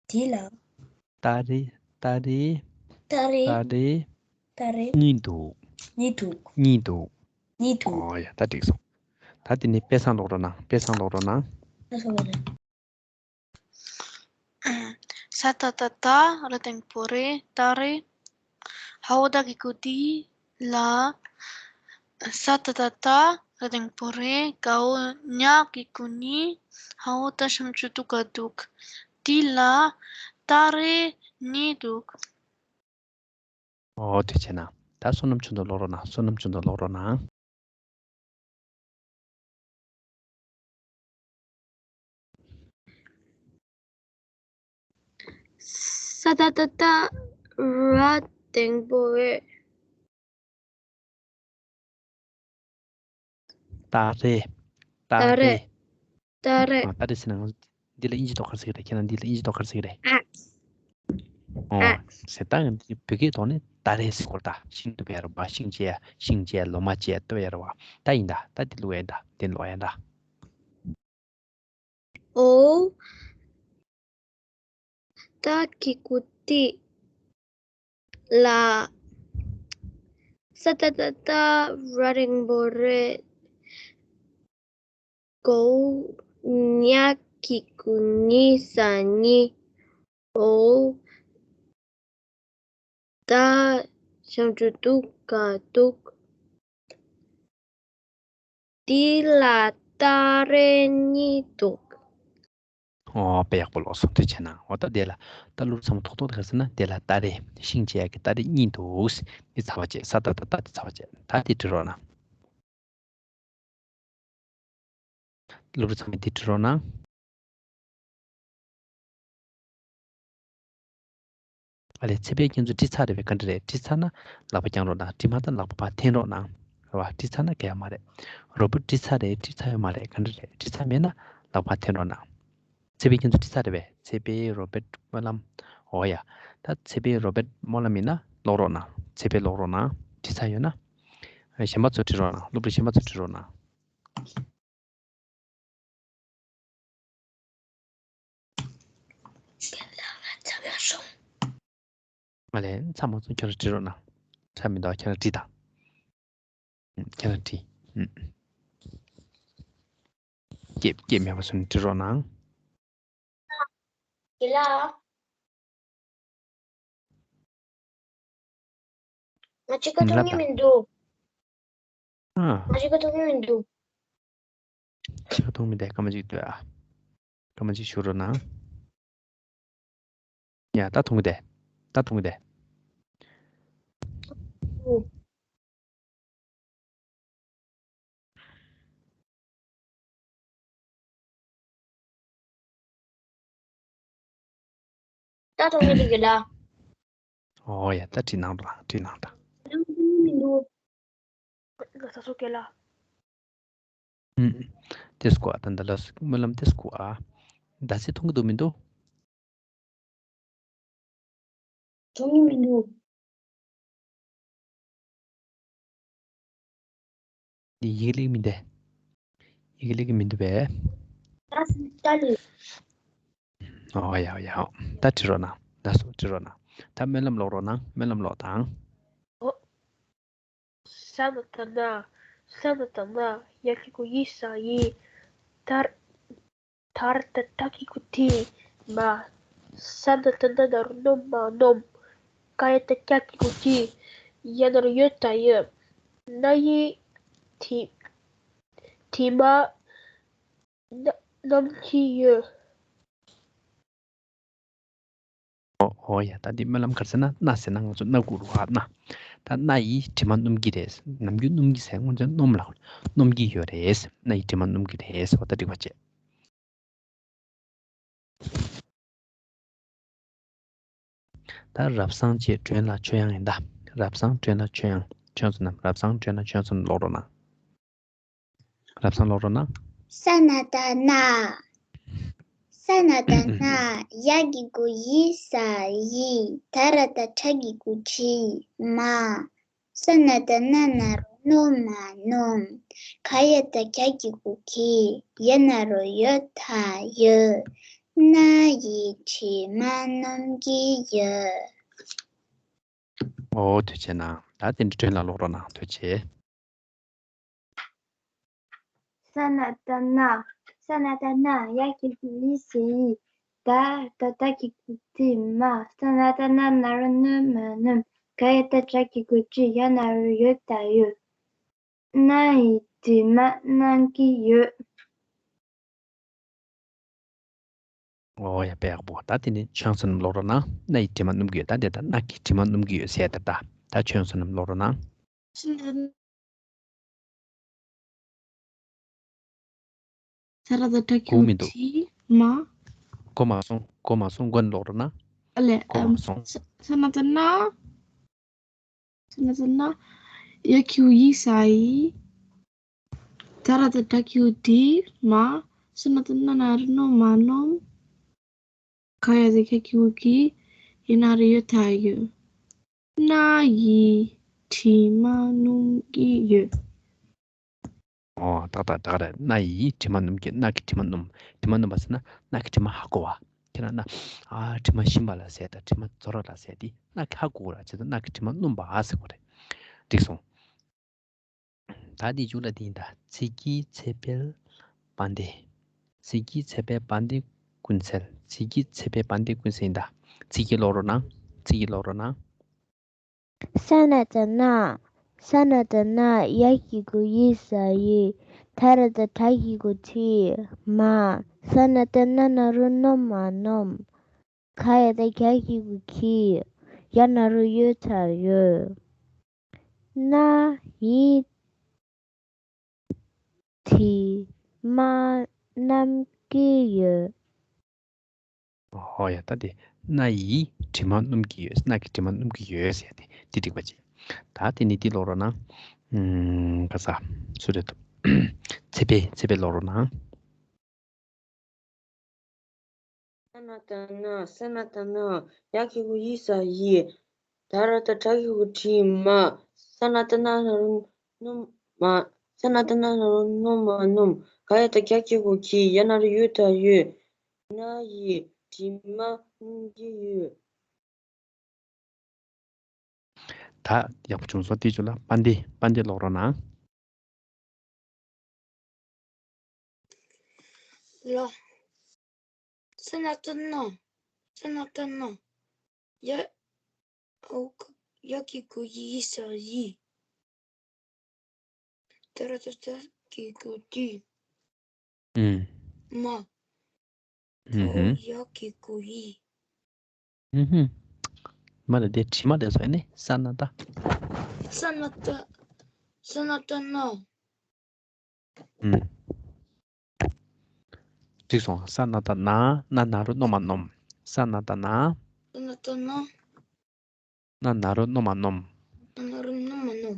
འདི་ལ། ཏ་རེ། ཏ་རེ། ཏ་རེ། ཏ་རེ། ཏ་རེ། གཉིད་འདུག་གཉིད་འདུག་གཉིད་འདུག་གཉིད་འདུག་ཨོ་ཡ་ད་འགྲིག་སོང་། ད་དེ་ནས་དཔེ་བཟང་ཀློག་རོགས་གནང་། དཔེ་བཟང་ཀློག་རོགས་གནང་། ཨ་སོ་བ་ལ། ས་ཏ་བཏགས་སྟ་ར་དང་པོ་རེད། སྟ་རེ། ཧའོ་ད་གི་གུ་ཏི་ལ། ས་ཏ་བཏགས་སྟ་ར་དང་པོ་རེད། གའོ་ཉ་གི་གུ་ནི། ཧའོ་ད་ཞིམ་ཆུ་འདུག་ག་འདུག་འདི་ལ་སྟ་རེ་གཉིད་འདུག་ཨོ་དེ་བྱས་ན། ད་བསོད་ནམས་ཆུང་དུ་ཀློག་རོགས་གནང་། བསོད་ནམས་ཆུང་དུ་ཀློག་རོགས་གནང་། ས་ཏ་བཏགས་སྟ་ར་དང་པོ་རེད། སྟ་རེ། སྟ་སྟ་རེ། རེ། སྟ་རེ། ཨ། སྟ་རེ་ཟེར་ན་ང་ཚོ་འདི་ལ་དབྱིན་ཇི་ཐོག་ག་རེ་ཟེར་གི་རེད། ཁྱེད་རང་འདི་ལ་དབྱིན་ཇི་ཐོག་ག་རེ་ཟེར་གི་རེད། ཨེག་ཨོ། ཨེག་ཟེར་ད་ང་འདི་བོད་སྐད་ཐོག་ནས་སྟ་རེ་ཟེར་གོ་རེད་ད། ཤིང་འདུག་པའི་ར་བ། ཤིང་བཅད་ཡ། ཤིང་བཅད་ཡ། ལོ་མ་བཅད་ཡ་ལྟོས་ཡ་ར་བ། ད་ཡིན་ད། ད་འདི་ལོ་ཡ་ད། འདི་ལོ་ཡ་ད། ཨོ། ད་གི་གུ་ཏི་ལ། ས་ཏ་བཏགས་སྟ་ར་དང་པོ་རེད། གའོ་ཉ་གི་གུ་ཉི་ས་ཉི། ཨོ། ད་ཞིམ་ཆུ་འདུག་ག་འདུག་འདི་ལ་སྟ་རེ་གཉིད་འདུག་ཨོ་དཔེ་ཡག་པོ་ཀློག་སོང་། དེ་བྱས་ན་ཨོ་ད་དེ་ལ་ད་ལུག་ཚང་མ་ཐོག་ཐོག་དེ་ག་ཟེར་ན། དེ་ལ་སྟ་རེ། ཤིང་བཅད་ཡ་གི་སྟ་རེ་གཉིད་འདུག་འདི་ཚར་བ་བྱས། ས་ཏ་བཏགས་སྟ་འདི་ཚར་བ་བྱས། ད་དེ་བྲིས་རོགས་གནང་། སློབ་ཕྲུག་ཚང་མས་འདི་བྲིས་རོགས་གནང་། ཨ་ལས། ཚེ་འཕེལ་ཁྱེད་ཚོ་བྲིས་ཚར་རེད་པས། ག་འདྲ་རེད། བྲིས་ཚར་ན་ལག་པ་བརྐྱངས་རོགས་གནང་། བྲིས་མ་ཚར་ན་ལག་པ་ཕར་འཐེན་རོགས་གནང་། རེད་བ། བྲིས་ཚར་ན་གལ་ཡོད་མ་རེད། རོ་བོ་བྲིས་ཚར་རེད། བྲིས་ཚར་ཡོད་མ་རེད། ག་འདྲ་རེད། བྲིས་ཚར་མེད་ན་ལག་པ་ཕར་འཐེན་རོགས་གནང་། ཚེ་འཕེལ་ཁྱེད་ཚོ་བྲིས་ཚར་རེད་པས། ཚེ་འཕེལ། རོ་བེད། སྨོན་ལམ། འོ་ཡ། ད་ཚེ་འཕེལ། རོ་བེད། སྨོན་ལམ་ཡིན་ན་ཀློག་རོགས་གནང་། ཚེ་འཕེལ་ཀློག་རོགས་གནང་། བྲིས་ཚར་ཡོད་ན། གཞན་པ་ཚོ་བྲིས་རོགས་གནང་། སློབ་ཕྲུག་གཞན་པ་ཚོ་བྲིས་རོགས་གནང་། མ་ལས། མཚམས་མ་སོང་། ཁྱོད་རང་བྲིས་རོགས་གནང་། ཁྲ་མི་འདུག་ཁྱོད་རང་བྲིས་དང་། ཁྱོད་རང་བྲིས། སྐྱེས་སྐྱེས་མེད་པ་སོང་ནས་བྲིས་རོགས་གནང་། ཡིན་ལ། ང་ཅི་ག་མཐོང་གི་མི་འདུག་ཨ། ང་ཅི་ག་མཐོང་གི་མི་འདུག་ཅི་ག་མཐོང་མི་འདུག་སྐར་མ་གཅིག་ལྟོས་ཨ། སྐར་མ་གཅིག་བཞུགས་རོགས་གནང་། ཡ། ད་མཐོང་གི་འདུག་ད་མཐོང་གི་འདུག་ད་མཐོང་གི་འདུག་གི་ལ། ཨོ་ཡ། ད་བྲིས་གནང་དང་། བྲིས་གནང་དང་། ང་མཐོང་གི་མི་འདུག་ང་ཚ་སོ་གི་ལ། ཨུམ། ཏེ་སྐུ་ཨ། ད་འདི་ལ་སྨོན་ལམ་ཏེ་སྐུ་ཨ། ཟླ་ཚེས་མཐོང་གི་འདུག་མི་འདུག་མཐོང་གི་མི་འདུག་འདི་ཡི་གེ་ལེགས་མི་འདུག་ཡི་གེ་ལེགས་མི་འདུག་པས། ད་ད་ལེ། ཨོ་ཡ་ཡ། ད་བྲིས་རོགས་གནང་། ད་སོ་བྲིས་རོགས་གནང་། ད་སྨོན་ལམ་ཀློག་རོགས་གནང་། སྨོན་ལམ་ཀློག་དང་། ཨོ། ས་ན་བཏགས་སྣ། ས་ན་བཏགས་སྣ། ཡ་གི་གུ་ཡི་ས་ཡི། ད་ར། ད་ར་བཏགས་སྟ་གི་གུ་དི། མ། ས་ན་བཏགས་སྣ་ན་རོ་སྣོ་མ་སྣོམ། ཀ་ཡ་བཏགས་སྐྱ་གི་གུ་ཀྱི། ཡ་ན་རོ་ཡོ་ད་ཡོད། སྣ་ཡི་དི། དི་མ། སྣ། སྣོམ་གྱི་ཡོད། ཨོ་ཨོ་ཡ། ད་འདི་སྨོན་ལམ་ག་རེ་ཟེར་ན། སྣ་ཟེར་ན་ང་ཚོ་སྣ་དགུ་རུ་བ་སྣ། ད་སྣ་ཡིས་དྲི་མ་སྣོམ་གྱི་རེད། ནམ་རྒྱུན་སྣོམ་གྱི་ཟེར། སྔོན་ཆད་སྣོམ་ལ་སྣོམ་གྱི་ཡོད་རེད། སྣ་ཡིས་དྲི་མ་སྣོམ་གྱི་རེད། འོ་ད་འགྲིག་པ་བྱས། ད་རབ་བཟང་བཅས་མགྲོན་ལ་མཆོད་དབྱངས་ཡིན་ད། རབ་བཟང་མགྲོན་ལ་མཆོད་དབྱངས། མཆོད་སོང་ན། རབ་བཟང་མགྲོན་ལ་མཆོད་སོང་ན་ཀློག་རོགས་གནང་། རབ་བཟང་ཀློག་རོགས་གནང་། ས་ན་བཏགས་སྣ། ས་ན་བཏགས་སྣ། ཡ་གི་གུ་ཡི་ས་ཡི། ད་ར་བཏགས་སྲ་གི་གུ་སྲི། མ། ས་ན་བཏགས་སྣ་ན་རོ་སྣོ་མ་སྣོམ། ག་ཡ་བཏགས་གྱ་གི་གུ་གྱི། ཡ་ན་རོ་ཡོ་ད་ཡོད། སྣ་ཡི་དྲི་མ་སྣོམ་གྱི་ཡོད། ཨོ་ཐུགས་རྗེ་གནང་། ད་དེ་འདྲ་དྲན་ལ་ཀློག་རོགས་གནང་། ཐུགས་རྗེ་ཆེ། ས་ན་བཏགས་སྣ། ས་ན་བཏགས་སྣ། ཡ་གི་གུ་ཡི་ས་ཡི། ད་ར་བཏགས་སྲ་གི་གུ་སྲི། མ། ས་ན་བཏགས་སྣ་ན་རོ་སྣོ་མ་སྣོམ། ག་ཡ་བཏགས་གྱ་གི་གུ་གྱི། ཡ་ན་རོ་ཡོ་ད་ཡོད། སྣ་ཡི་དྲི་མ་སྣོམ་གྱི་ཡོད། ཨོ་ཡ། དཔེ་ཡག་པོ། ད་དེ་ནས་ཆོས་སོ་ནམ་ཀློག་རོགས་གནང་། སྣ་ཡི་དྲི་མ་སྣོམ་གྱི་ཡོད། ད་དེ་ད་སྣ་གི་དྲི་མ་སྣོམ་གྱི་ཡོད་ཟེར། ད་ད་ད་ཆོས་སོ་ནམ་ཀློག་རོགས་གནང་། ས་ན་བཏགས་སྣ། ས་ར་བཏགས་སྲ་གི་གོ་གུ་མི་འདུག་སྲི། མ། གོ་མ་སོང་། གོ་མ་སོང་། མགོ་ནས་ཀློག་རོགས་གནང་། ཨ་ལས། གོ་མ་ཨམ། སོང་། ས་ས་ན་བཏགས་སྣ། ས་ན་བཏགས་སྣ། ཡ་གི་གུ་ཡི་ས་ཡི། ད་ར་བཏགས་སྲ་གི་གུ་སྲི། མ། ས་ན་བཏགས་སྣ་ན་རོ་སྣོ་མ་སྣོམ། ག་ཡ་བཏགས་གྱ་གི་གུ་གྱི། ཡ་ན་རོ་ཡོ་ད་ཡོད། སྣ་ཡི་དྲི་མ་སྣོམ་གྱི་ཡོད། ཨོ། ཏག་ཏག་ཏག་རེད། སྣ་ཡི་དྲི་མ་སྣོམ་གྱི། སྣ་གི་དྲི་མ་སྣོམ། དྲི་མ་སྣོམ་པ་ཟེར་ན་སྣ་གི་དྲི་མ་ཧ་གོ་བ། ཁྱེད་རང་སྣ། ཨ། དྲི་མ་ཞིམ་པ་ལ་ཟེར་དང་། དྲི་མ་རྫོར་བ་ལ་ཟེར་ཏེ། སྣ་གི་ཧ་གོ་བ་ལ་བྱེད་དུས་སྣ་གི་དྲི་མ་སྣོམ་པ་ཟེར་དགོས་རེད། འགྲིག་སོང་། ད་འདི་མཇུག་ལ་འདི་ཡིན་ད། ཚིག་གི་ཚེ་འཕེལ་དཔལ་ལྡན། ཚིག་གི་ཚེ་འཕེལ་དཔལ་ལྡན་ཀུན་གསལ། ཚིག་གི་ཚེ་འཕེལ་དཔལ་ལྡན་ཀུན་གསལ་ཡིན་ད། ཚིག་གི་ཀློག་རོགས་གནང་། ཚིག་གི་ཀློག་རོགས་གནང་། ས་ན་བཏགས་སྣ། ས་ན་བཏགས་སྣ། ཡ་གི་གུ་ཡི་ས་ཡི། ད་ར་བཏགས་སྲ་གི་གུ་སྲི། མ། ས་ན་བཏགས་སྣ་ན་རོ་སྣོ་མ་སྣོམ། ག་ཡ་བཏགས་གྱ་གི་གུ་གྱི། ཡ་ན་རོ་ཡོ་ད་ཡོད། སྣ་ཡི་དྲི་མ་སྣོམ་གྱི་ཡོད། ཧོ་ཡ། ད་དེ་སྣ་ཡི་དྲི་མ་སྣོམ་གྱི་ཡོད། སྣ་གི་དྲི་མ་སྣོམ་གྱི་ཡོད་ཟེར་ཏེ་དེ་འགྲིག་པ་བྱེད། ད་དེ་ནི་དེ་ཀློག་རོགས་གནང་། ཨུམ། ག་ས། སུ་རེད་འདུག་ཚེ་འཕེལ། ཚེ་འཕེལ་ཀློག་རོགས་གནང་། ས་ན་བཏགས་སྣ། ས་ན་བཏགས་སྣ། ཡ་གི་གུ་ཡི་ས་ཡི། ད་ར་བཏགས་སྲ་གི་གུ་སྲི། མ། ས་ན་བཏགས་སྣ་ན་རོ་སྣོ་མ། ས་ན་བཏགས་སྣ་ན་རོ་སྣོ་མ་སྣོམ། ག་ཡ་བཏགས་གྱ་གི་གུ་གྱི། ཡ་ན་རོ་ཡོ་ད་ཡོད། སྣ་ཡི་དྲི་མ་སྣོམ་གྱི་ཡོད། ད་ཡག་པོ་བྱུང་སོང་། དེའི་མཇུག་ལ་དཔལ་ལྡན། དཔལ་ལྡན་ཀློག་རོགས་གནང་། ལ། ས་ན་བཏགས་སྣ། ས་ན་བཏགས་སྣ། ཡ། ཨོ། ཡ་གི་གུ་ཡི་ས་ཡི། ད་ར་བཏགས་སྲ་གི་གུ་སྲི། ཨུམ། མ། ཨུམ་ཧུམ། ཡ་གི་གུ་ཡི། ཨུམ་ཧུམ། མ་རེད་དེ། དྲི་མ་རེད་ཟེར་ནི། ས་ན་བཏགས། ས་ན་བཏགས། ས་ན་བཏགས་སྣ། ཨུམ། འགྲིག་སོང་། ས་ན་བཏགས་སྣ། སྣ་ན་རོ་སྣོ་མ་སྣོམ། ས་ན་བཏགས་སྣ། ས་ན་བཏགས་སྣ། སྣ་ན་རོ་སྣོ་མ་སྣོམ། སྣ་ན་རོ་སྣོ་མ་སྣོམ།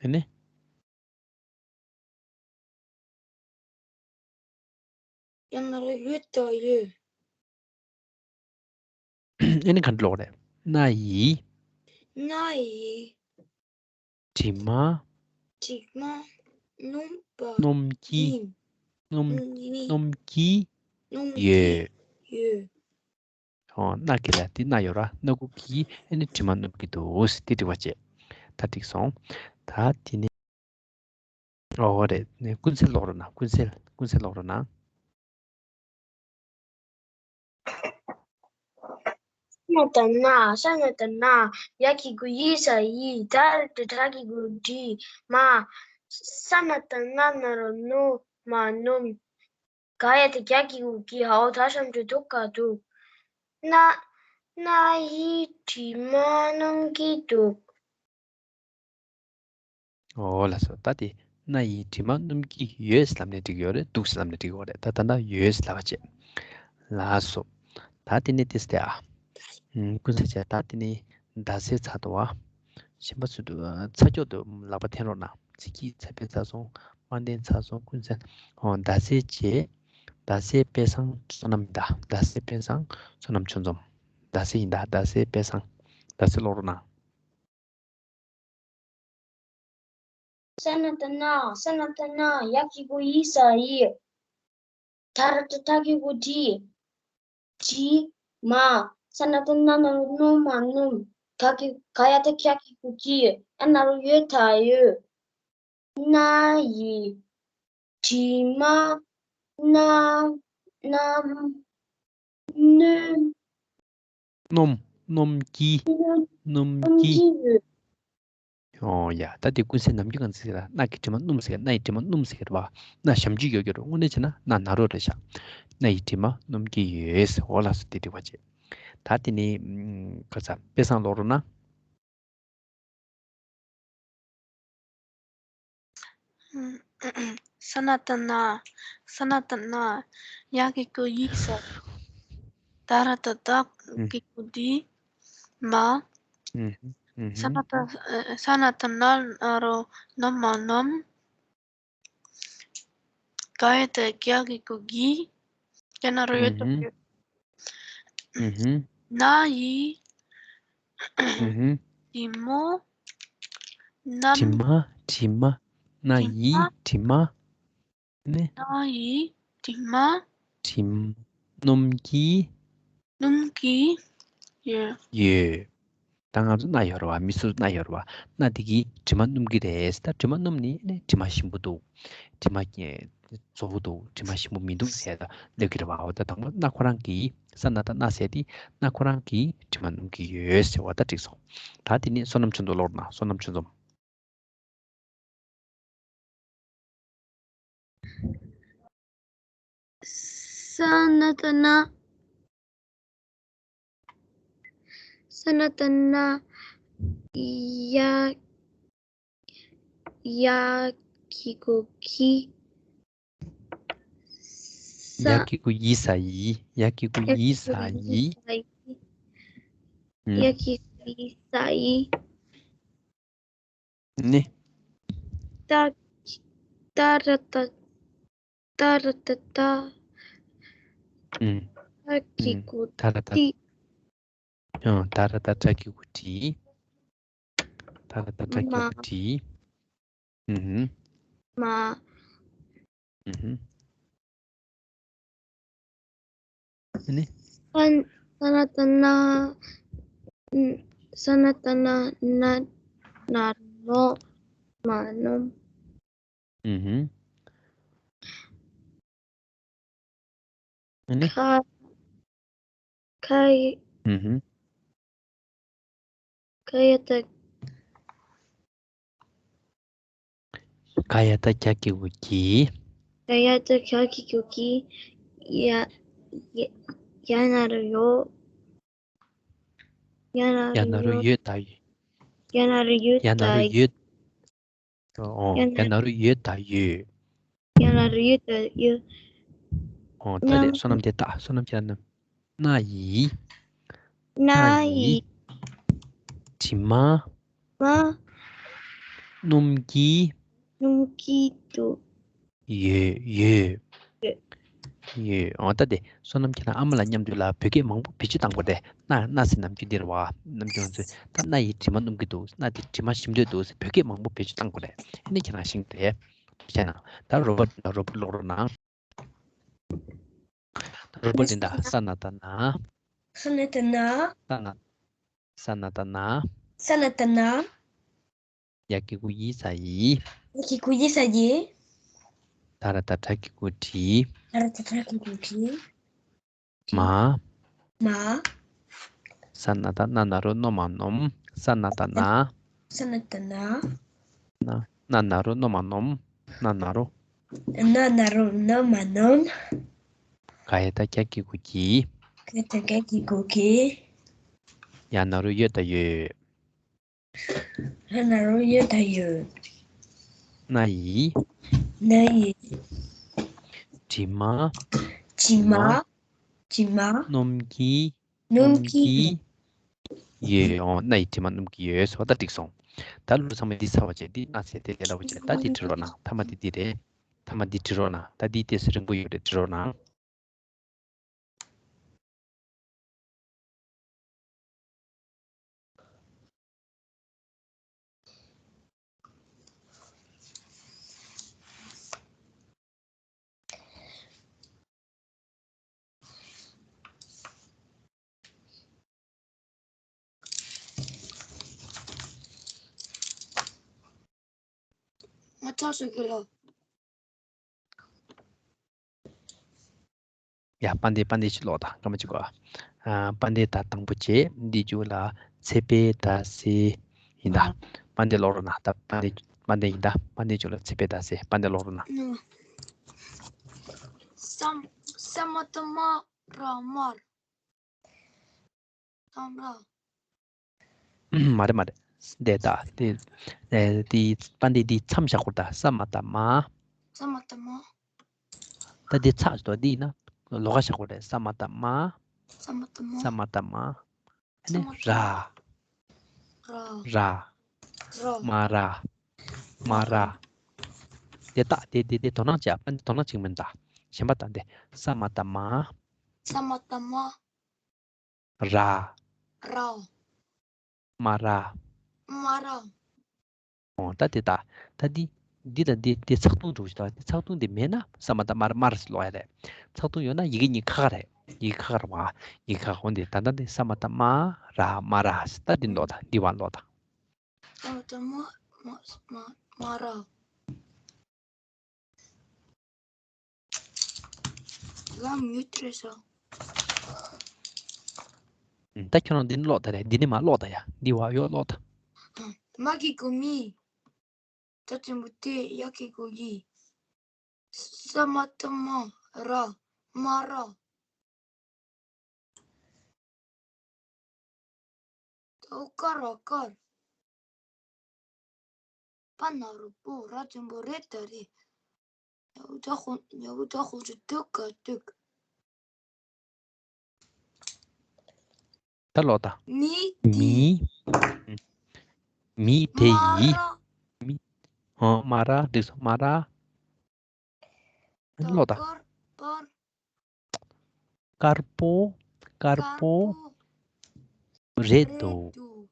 ཨེ་ནི། ཡ་ན་རོ་ཡོ་ད་ཡོད། ཨེ་ནི་ག་འདྲ་ཀློག་རེད། སྣ་ཡི། སྣ་ཡི། དྲི་མ། དྲི་མ། སྣོམ་པ། སྣོམ་གྱི། ཡིན། སྣོམ། སྣོམ་གྱི། སྣོམ་གྱི། ཡོད། ཡོད། ཨོ། སྣ་གི་ལ་དེ་སྣ་ཡོད་ར། སྣ་གུ་གི། ཨེ་ནི་དྲི་མ་སྣོམ་གྱི་འདུག་ཟེར་དེ་འགྲིག་པ་བྱེད། ད་འགྲིག་སོང་། ད་དེ་ནས། ཨོ་རེད། ནས་ཀུན་གསལ་ཀློག་རོགས་གནང་། ཀུན་གསལ། ཀུན་གསལ་ཀློག་རོགས་གནང་། ས་ན་བཏགས་སྣ། ས་ན་བཏགས་སྣ། ཡ་གི་གུ་ཡི་ས་ཡི། ད་ར་བཏགས་སྲ་གི་གུ་སྲི། མ། ས་ན་བཏགས་སྣ་ན་རོ་སྣོ་མ་སྣོམ། ག་ཡ་བཏགས་གྱ་གི་གུ་གྱི། འོ་ད་གཤམ་གྱི་འདུག་ག་འདུག་སྣ། སྣ་ཡི་དྲི་མ་སྣོམ་གྱི་འདུག་ཨོ་ལགས་སོ། ད་དེ་སྣ་ཡི་དྲི་མ་སྣོམ་གྱི་ཡོད་ལབ་ནས་འགྲིག་ཡོད་རེད། འདུག་ལབ་ནས་འགྲིག་ཡོད་རེད། ད་ད་ལྟ་ཡོད་ལབ་པ་བྱེད། ལགས་སོ། ད་དེ་ནས་དེ་སྟེ་ཨ། ཀུན་གསལ་བྱས། ད་དེ་ནས་ཟླ་ཟེར་ཚར་འདུག་བ། གཞན་པ་ཚོ་འདུག་ཚ་ཀྱོག་འདུག་ལག་པ་འཐེན་རོགས་གནང་། ཚིག་གི་ཚ་བའི་ཚ་སོང་། དཔལ་ལྡན་ཚ་བཟོ་ཀུན་གསལ། ཨོ་ཟླ་ཟེར་བྱས། ཟླ་ཟེར་དཔེ་བཟང་བསོད་ནམས་ཡིན་ད། ཟླ་ཟེར་དཔེ་བཟང་བསོད་ནམས་ཆོས་འཛོམས། ཟླ་ཟེར་ཡིན་ད། ཟླ་ཟེར་དཔེ་བཟང་། ཟླ་ཟེར་ཀློག་རོགས་གནང་། ས་ན་བཏགས་སྣ། ས་ན་བཏགས་སྣ། ཡ་གི་གུ་ཡི་ས་ཡི། ད་ར་བཏགས་སྡ་གི་གུ་སྡི། སྡྲིས་མ། ས་ན་བཏགས་སྣ་ན་རོ་སྣོ་མ་སྣོམ། ག་གི་ག་ཡ་བཏགས་གྱ་གི་གུ་གྱི། ཡ་ན་རོ་ཡོ་ད་ཡོད། སྣ་ཡི། དྲི་མ། སྣ། སྣ། སྣོམ། སྣོམ། སྣོམ་གྱི། སྣོམ། སྣོམ་སྣོམ་གྱི། གྱི་ཡོད། ཨོ་ཡ། ད་དེ་ཀུན་གསལ་ནམ་རྒྱུན་གང་ཟེར་ལ། སྣ་གི་དྲི་མ་སྣོམ་ཟེར། སྣ་ཡི་དྲི་མ་སྣོམ་ཟེར་བ། སྣ་ཞབས་ཀྱུ་ཡོད་ཀྱི་རེད། དངོས་གནས་བྱས་ན་སྣ་ན་རོ་རེད་ཤག་སྣ་ཡི་དྲི་མ་སྣོམ་གྱི་ཡོད། འོ་ལགས་སོ། དེ་འགྲིག་པ་བྱས། ད་དེ་ནི་ཁ་ཚ་དཔེ་བཟང་ཀློག་རོགས་གནང་། ས་ན་བཏགས་སྣ། ས་ན་བཏགས་སྣ། ཡ་གི་གུ་ཡི་ས། ད་ར་བཏགས་སྡ་གི་གུ་སྡི། མ། ས་ན་བཏགས། ས་ན་བཏགས་སྣ་ན་རོ་སྣོ་མ་སྣོམ། ག་ཡ་བཏགས་གྱ་གི་གུ་གྱི། གྱ་ན་རོ་ཡོ་ད་ཡོད། སྣ་ཡི། དྲི་མོ། སྣམ། དྲི་མ། དྲི་མ། སྣ་ཡི་དྲི་མ། ནི། སྣ་ཡི་དྲི་མ། དྲི་མ། སྣོམ་གྱི། སྣོམ་གྱི་ཡོད། ཡོད། ད་ང་ཚོ་སྣ་ཡོད་རེད་བ། མི་སུ་སྣ་ཡོད་རེད་བ། སྣ་དེ་གིས་དྲི་མ་སྣོམ་གྱི་རེད། ད་དྲི་མ་སྣོམ་ནི་ནི་དྲི་མ་ཞིམ་པོ་འདུག་དྲི་མ་བཙོག་པོ་འདུག་དྲི་མ་ཞིམ་པོ་མི་འདུག་ཟེར་ད་སླེབས་ཀྱི་རེད་བ། འོ་ད་དང་པོ་སྣ་ཁོ་རང་གིས། ས་ན་བཏགས་སྣ་ཟེར་དེ་སྣ་ཁོ་རང་གིས་དྲི་མ་སྣོམ་གྱི་ཡོད་ཟེར་བ་ད་འགྲིག་སོང་། ད་དེ་ནི་བསོད་ནམས་ཆོས་འཛོམས་ཀློག་རོགས་གནང་། བསོད་ནམས་ཆོས་འཛོམས། ས་ན་བཏགས་སྣ། ས་ན་བཏགས་སྣ། ཡ། ཡ་གི་གུ་གྱི། ས། ཡ་གི་གུ་ཡི་ས་ཡི། ཡ་གི་གུ་ཡི་ས་ཡི། ཡ་གི་གུ་ཡི་ས་ཡི། ནི། ད། ད་ར་བཏགས། ད་ར་བཏགས་སྡ། ཨུམ། སྡ་གི་གུ་སྡི། ཨུམ། ད་ར་བཏགས་སྡ་གི་གུ་སྡྲི། ད་ར་བཏགས་སྡ་གི་གུ་སྡྲི། ཨུམ། མ། ཨུམ། ཨ་ནི། ས། ས་ན་བཏགས་སྣ། ས་ན་བཏགས་སྣ། སྣ། ན་རོ་སྣོ་མ་སྣོམ། ཨུམ། ཨ་ནི། ག། ག་ཡ། ཨུམ། ག་ཡ་བཏགས། ག་ཡ་བཏགས་གྱ་གི་གུ་གྱི། ག་ཡ་བཏགས་གྱ་གི་གུ་གྱི། ཡ། ཡ། ཡ་ན་རོ་ཡོ། ཡ་ན་རོ་ཡོད་ད་ཡོད། ཡ་ན་རོ་ཡོད་ད་ཡོད། ཨོ། ཡ་ན་རོ་ཡོད་ད་ཡོད། ཡ་ན་རོ་ཡོད་ད་ཡོད། ཨོ། ད་ལས་བསོད་ནམས་དེ་ད་བསོད་ནམས་ཀྱི་རྣམས། སྣ་ཡི། སྣ་ཡི། དྲི་མ། མ། སྣོམ་གྱི། སྣོམ་གྱི་འདུག་ཡོད། ཡོད། ཡོད། ཡོད། འོ་ད་དེ་བསོད་ནམས་ཁྱེད་རང་ཨ་མ་ལགས་མཉམ་དུ་ལ་བོད་སྐད་མང་པོ་བེད་སྤྱོད་བཏང་དགོས་རེད། སྣ། སྣ་ཟེར་ནམ་རྒྱུན་འདིར་བ། ནམ་རྒྱུན་ང་ཚོས་ད་སྣ་ཡི་དྲི་མ་སྣོམ་གྱི་འདུག་སྣ་དེ་དྲི་མ་ཞིམ་འདོད་འདུག་ཟེར་བོད་སྐད་མང་པོ་བེད་སྤྱོད་བཏང་དགོས་རེད། ཨ་ནི་ཁྱེད་རང་ཤེས་ཀྱི་རེད། ཐུགས་རྗེ་གནང་། ད་རོ་པོ། ད་རོ་པོ་ཀློག་རོགས་གནང་། ད་རོ་པོ་དེ་འདྲ། ས་ན་བཏགས་སྣ། ས་ན་བཏགས་སྣ། ས་ན། ས་ན་བཏགས་སྣ། ས་ན་བཏགས་སྣ། ཡ་གི་གུ་ཡི་ས་ཡི། ཡ་གི་གུ་ཡི་ས་ཡི། ད་ར་བཏགས་སྡ་གི་གུ་སྡྲི། ད་ར་བཏགས་སྡ་གི་གུ་སྡྲི། མ། མ། ས་ན་བཏགས་སྣ་ན་རོ་སྣོ་མ་སྣོམ། ས་ན་བཏགས་སྣ། ས་ན་བཏགས་སྣ། སྣ། སྣ་ན་རོ་སྣོ་མ་སྣོམ། སྣ་ན་རོ། སྣ་ན་རོ་སྣོ་མ་སྣོམ། ག་ཡ་བཏགས་གྱ་གི་གུ་གྱི། ག་ཡ་བཏགས་གྱ་གི་གུ་གྱི། ཡ་ན་རོ་ཡོ་ད་ཡོད། ཡ་ན་རོ་ཡོ་ད་ཡོད། སྣ་ཡི། སྣ་ཡི། དྲི་མ། དྲི་མ། དྲི་མ། སྣོམ་གྱི། སྣོམ་གྱི། ཡོད། ཨོ། སྣ་ཡི་དྲི་མ་སྣོམ་གྱི་ཡོད་ཟེར་བ་ད་འགྲིག་སོང་། ད་ལོ་ཚང་མ་འདི་ཚར་བ་བྱས་འདི་ན་ཚེ་དེ་ལས་སླ་བོ་བྱས། ད་འདི་བྲི་རོགས་གནང་། མཐའ་མ་འདི་འདི་རེད། མཐའ་མ་འདི་འདི་བྲི་རོགས་གནང་། ད་འདི་ཏོག་ཙམ་རིང་པོ་ཡོད་རེད། བྲི་རོགས་གནང་། ང་ཚོ་སུ་གི་ལོ། ཡ། དཔལ་ལྡན། དཔལ་ལྡན་ཅིག་ཀློག་དང་། སྐར་མ་གཅིག་གོ། ཨ། དཔལ་ལྡན་ད་དང་པོ་བྱས། འདི་མཇུག་ལ་ཚེ་འཕེལ་ཟླ་ཟེར་ཡིན་ད། ཨ། དཔལ་ལྡན་ཀློག་རོགས་གནང་། ད་དཔལ་ལྡན། དཔལ་ལྡན་ཡིན་ད། དཔལ་ལྡན་མཇུག་ལ་ཚེ་འཕེལ་ཟླ་ཟེར། དཔལ་ལྡན་ཀློག་རོགས་གནང་། ཨ། ས་མ་བཏགས་སྨ་ར་སྨར། སྨ་ར། མ་རེད་མ་རེད། འདི་ད་འདི། ཨེ། འདི་དཔལ་ལྡན་འདི་མཚམས་བཞག་དགོས་ད། ས་མ་བཏགས་སྨ། ས་མ་བཏགས་སྨ། ད་འདི་ཚེག་ཏུ་འདི་ཡིན་ན་ལོགས་ཀ་བཞག་དགོས་རེད། ས་མ་བཏགས་སྨ། ས་མ་བཏགས་སྨ། ས་མ་བཏགས་སྨ། ཨ་ནི་ས་མ་བཏགས་ར། སྨ། ར། ར། སྨ་ར། སྨ་ར། སྨ་ར། འདི་ད་འདི་འདི་འདི་དོ་སྣང་བྱས། ཨ་ནི་དོ་སྣང་བྱེད་མིན་ད། གཞན་པ་ད་འདི། ས་མ་བཏགས་སྨ། ས་མ་བཏགས་སྨ། ར། ར། སྨ་ར། སྨ་ར། འོ། ད་དེ་ད། ད་འདི། འདི་དང་འདི་འདི་ཚེག་ཐུང་འདུག་ཞིག་ད། འདི་ཚེག་ཐུང་འདི་མེད་ན་ས་མ་བཏགས་སྨ་ར་སྨར་ཟེར་ཀློག་ཡ་རེད། ཚེག་ཐུང་ཡོད་ན་ཡི་གེ་གཉིས་ཁ་ཁ་རེད། ཡི་གེ་ཁ་ཁ་རེད་བ། ཡི་གེ་ཁ་ཁ། འོ་འདི་ད་ལྟ་འདི་ས་མ་བཏགས་སྨ་ར་སྨ་ར་ཟེར། ད་འདི་ཀློག་ད། འདི་བ་ཀློག་ད། ས་མ་བཏགས་སྨ། སྨ། སྨ། སྨ་ར། ལམ་ཡུལ་ཏེ་རེ་ས། ད་ཁྱོད་རང་འདི་ནས་ཀློག་ད་རེད། འདི་ནས་མར་ཀློག་ད་ཡ། འདི་བ་ཡོ་ཀློག་ད། སྨ་གི་གུ་སྨི། ད་ཆེན་པོ་ཏེ། ཡ་གི་གུ་ཡི། ས་མ་བཏགས་སྨ། ར། སྨ་ར། ཐའོ་ཀ་ར་ཀར། པ་ན་རོ་པོ། ར་འགྲེང་བུ་རེ་ད་རེད། ཉ་བུ་ད་ཧོ། ཉ་བུ་ད་ཧོ་ཆུ་ཏུག་ག་ཏུག་ད་ཀློག་ད། མི། མི། མི་དེ་ཡིས། སྨ་ར། མི། ཨོ། སྨ་ར། འགྲིག་སོང་། སྨ་ར། ད་ཀློག་ད། དཀར། དཀར། དཀར་པོ། དཀར་པོ། དཀར་པོ། རེད་འདུག་འདུག་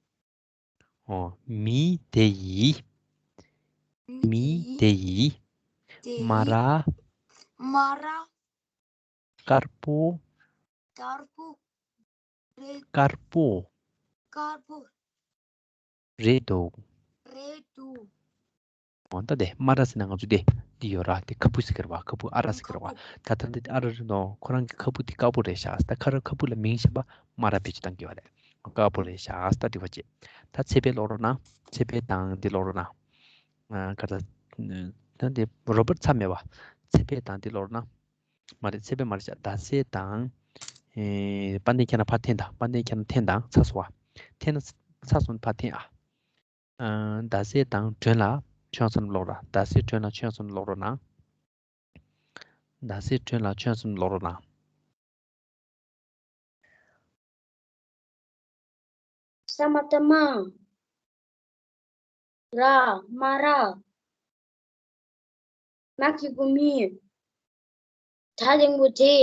ཨོ། མི་དེ་ཡིས། མི་དེ་ཡིས། དེ་སྨ་ར། ཡིས། སྨ་ར། དཀར་པོ། དཀར་པོ། རེད། དཀར་པོ། དཀར་པོ། རེད་འདུག་རེད་འདུག་འོ། ད་དེ་སྨ་ར་ཟེར་ན་ང་ཚོ་དེ་འདི་ཡོད་ར། དེ་ཁ་སྤུ་ཟེར་གི་རེད་བ། ཁ་སྤུ་ཨ་ར་ཟེར་གི་རེད་བ། ཁ་སྤུ། ད་ལྟ་འདི་ཨ་ར་རེད་འདུག་ཁོ་རང་གི་ཁ་སྤུ་དེ་དཀར་པོ་རེད་ཤག་ད་ཁ་ར་ཁ་སྤུ་ལ་མིང་གཞན་པ་སྨ་ར་བེད་སྤྱོད་བཏང་གི་ཡོད་རེད། དཀར་པོ་རེད་ཤག་ད་འགྲིག་པ་བྱེད། ད་ཚེ་འཕེལ་ཀློག་རོགས་གནང་། ཚེ་འཕེལ་དང་འདི་ཀློག་རོགས་གནང་། ཨ། ག་ད། ད་འདི་རོ་པར་ཚ་མེད་བ། ཚེ་འཕེལ་དང་འདི་ཀློག་རོགས་གནང་། མ་རེད། ཚེ་འཕེལ་མ་རེད་ཤག་ཟླ་ཚེས་དང་། ཨེ། དཔལ་ལྡན་ཁྱེད་རང་ཕར་འཐེན་དང་། དཔལ་ལྡན་ཁྱེད་རང་འཐེན་དང་། ཚར་སོང་བ། འཐེན་ན་ཚར་སོང་། ཕར་འཐེན་ཨ། ཨ། ཟླ་ཚེས་དང་སྒྲོན་ལ་ཁྱོད་ཚོ་ཀློག་རོགས། ཟླ་ཚེས་སྒྲོན་ལ་ཁྱོད་ཚོ་ཀློག་རོགས་གནང་། ཟླ་ཚེས་སྒྲོན་ལ་ཁྱོད་ཚོ་ཀློག་རོགས་གནང་། ས་མ་བཏགས་སྨ། ར། སྨ་ར། མ་གི་གུ་སྨི། ད་འགྲེང་བུ་དེ།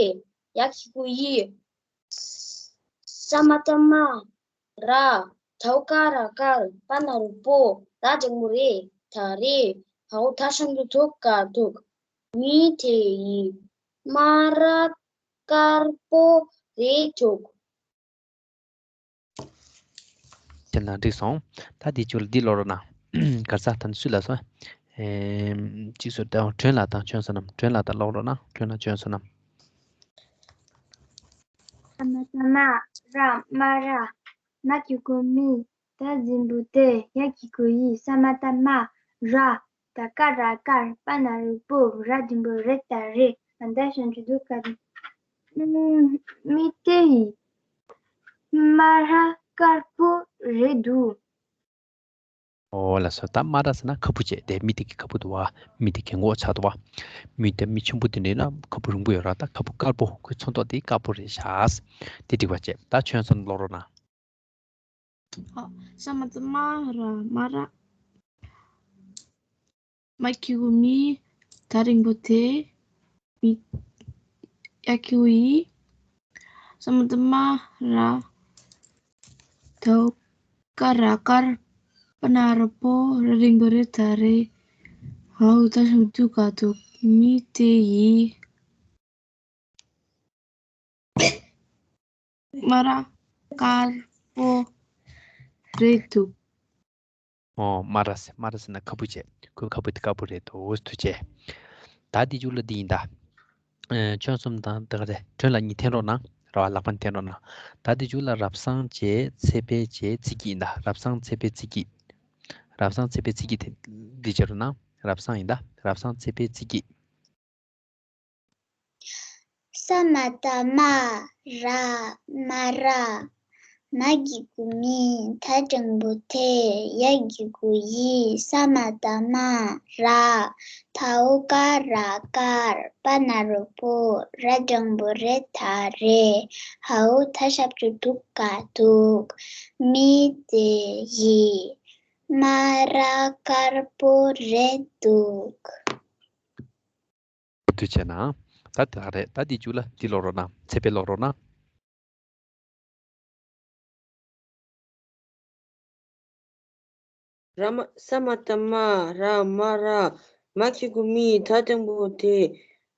ཡ་གི་གུ་ཡི། ས་མ་བཏགས་སྨ། ར། ཐའོ་ཀ་ར་དཀར། པ་ན་རོ་པོ། ར་འགྲེང་བུ་རེ། ད་རེད། ཧའོ་ད་ཤམ་དུ་ཐུག་ག་ཐུག་མི་དེ་ཡིས་སྨ་ར་དཀར་པོ་རེད་འདུག་དེ་ན་འགྲིག་སོང་། ད་དེ་ཚོ་ལ་འདི་ཀློག་རོགས་གནང་། ག་རེ་ཟེར། ད་ནི་སུ་ལ་སོང་། ཨེམ། ཅི་སོ། ད་སྒྲོན་ལ་དང་ཁྱོད་བསོད་ནམས། སྒྲོན་ལ་དང་ཀློག་རོགས་གནང་། སྒྲོན་ལ་ཁྱོད་བསོད་ནམས། ས་མ་བཏགས་སྨ། ར། སྨ་ར། མ་གི་གུ་སྨི། ད་འགྲེང་བུ་དེ། ཡ་གི་གུ་ཡི། ས་མ་བཏགས་སྨ། ར། ད་ཀ་ར་དཀར། པ་ན་རོ་པོ། ར་འགྲེང་བུ་རེ་ད་རེད། ད་ཤམ་དུ་ཐུག་ག་ཐུག་མི་དེ་ཡིས་སྨ་ར་དཀར་པོ་རེད་འདུག་ཨོ་ལགས་སོ། ད་སྨ་ར་ཟེར་ན་ཁ་སྤུ་བྱས། དེ་མི་དེ་གི་ཁ་སྤུ་འདུག་བ། མི་དེ་གི་མགོ་ཆགས་འདུག་བ། མི་དེ་མི་ཆེན་པོ་དེ་འདྲ་ཡིན་ན་ཁ་སྤུ་རིང་པོ་ཡོད་ར། ད་ཁ་སྤུ་དཀར་པོ། ཁོའི་ཚོན་མདོག་དེ་དཀར་པོ་རེད་ཤག་དེ་འགྲིག་པ་བྱས། ད་ཁྱོད་ཚོ་ཀློག་རོགས་གནང་། ཨ། ས་མ་བཏགས་སྨ་ར་སྨ་ར། མ་གི་གུ་མི། ད་འགྲེང་བུ་དེ། མི། ཡ་གི་གུ་ཡི། ས་མ་བཏགས་སྨ་ར། ད་འོ་ཀ་ར་དཀར། པ་ན་རོ་པོ། ར་འགྲེང་བུ་རེ་ད་རེ། འའོ་ད་ཞབས་ཀྱུ་དུ་ག་འདུག་མི་དེ་ཡི། སྨ་ར་དཀར་པོ་རེད་འདུག་ཨོ། སྨ་ར་ཟེར། སྨ་ར་ཟེར་ན་ཁ་སྤུ་བྱས། ཁོའི་ཁ་སྤུ་དེ་དཀར་པོ་རེད་འདུག་ཐུགས་རྗེ་ཆེ། ད་འདི་མཇུག་ལ་འདི་ཡིན་ད། ཨེ། ཆོལ་གསུམ་དང་དེ་ག་རེ། སྒྲོན་ལ་གཉིས་འཐེན་རོགས་གནང་། ར་བ་ལག་པ་འཐེན་རོགས་གནང་། ད་འདི་མཇུག་ལ་རབ་གསང་བྱས། ཚེ་འཕེལ་བྱས། ཚེ་སྐྱིད་ཡིན་ད། རབ་གསང་ཚེ་འཕེལ་ཚེ་སྐྱིད། རབ་གསང་ཚེ་འཕེལ་ཚེ་སྐྱིད་དེ་འདི་བྱེད་རོགས་གནང་། རབ་གསང་ཡིན་ད། རབ་གསང་ཚེ་འཕེལ་ཚེ་སྐྱིད། ས་མ་བཏགས་སྨ་ར་སྨ་ར། མ་གི་གུ་མི། ད་འགྲེང་བུ་དེ། ཡ་གི་གུ་ཡི། ས་མ་བཏགས་སྨ་ར། ད་འོ་ཀ་ར་དཀར། པ་ན་རོ་པོ། ར་འགྲེང་བུ་རེ་ད་རེ། འའོ་ད་ཞབས་ཀྱུ་དུ་ག་འདུག་མི་དེ་ཡི། སྨ་ར་དཀར་པོ་རེད་འདུག་དུ་བྱས་ན། ད་དེ་རེད། ད་དེ་མཇུག་ལ་འདི་ཀློག་རོགས་གནང་། ཚེ་འཕེལ་ཀློག་རོགས་གནང་། ར་མ། ས་མ་བཏགས་སྨ་ར་སྨ་ར། མ་གི་གུ་མི། ད་འགྲེང་བུ་དེ།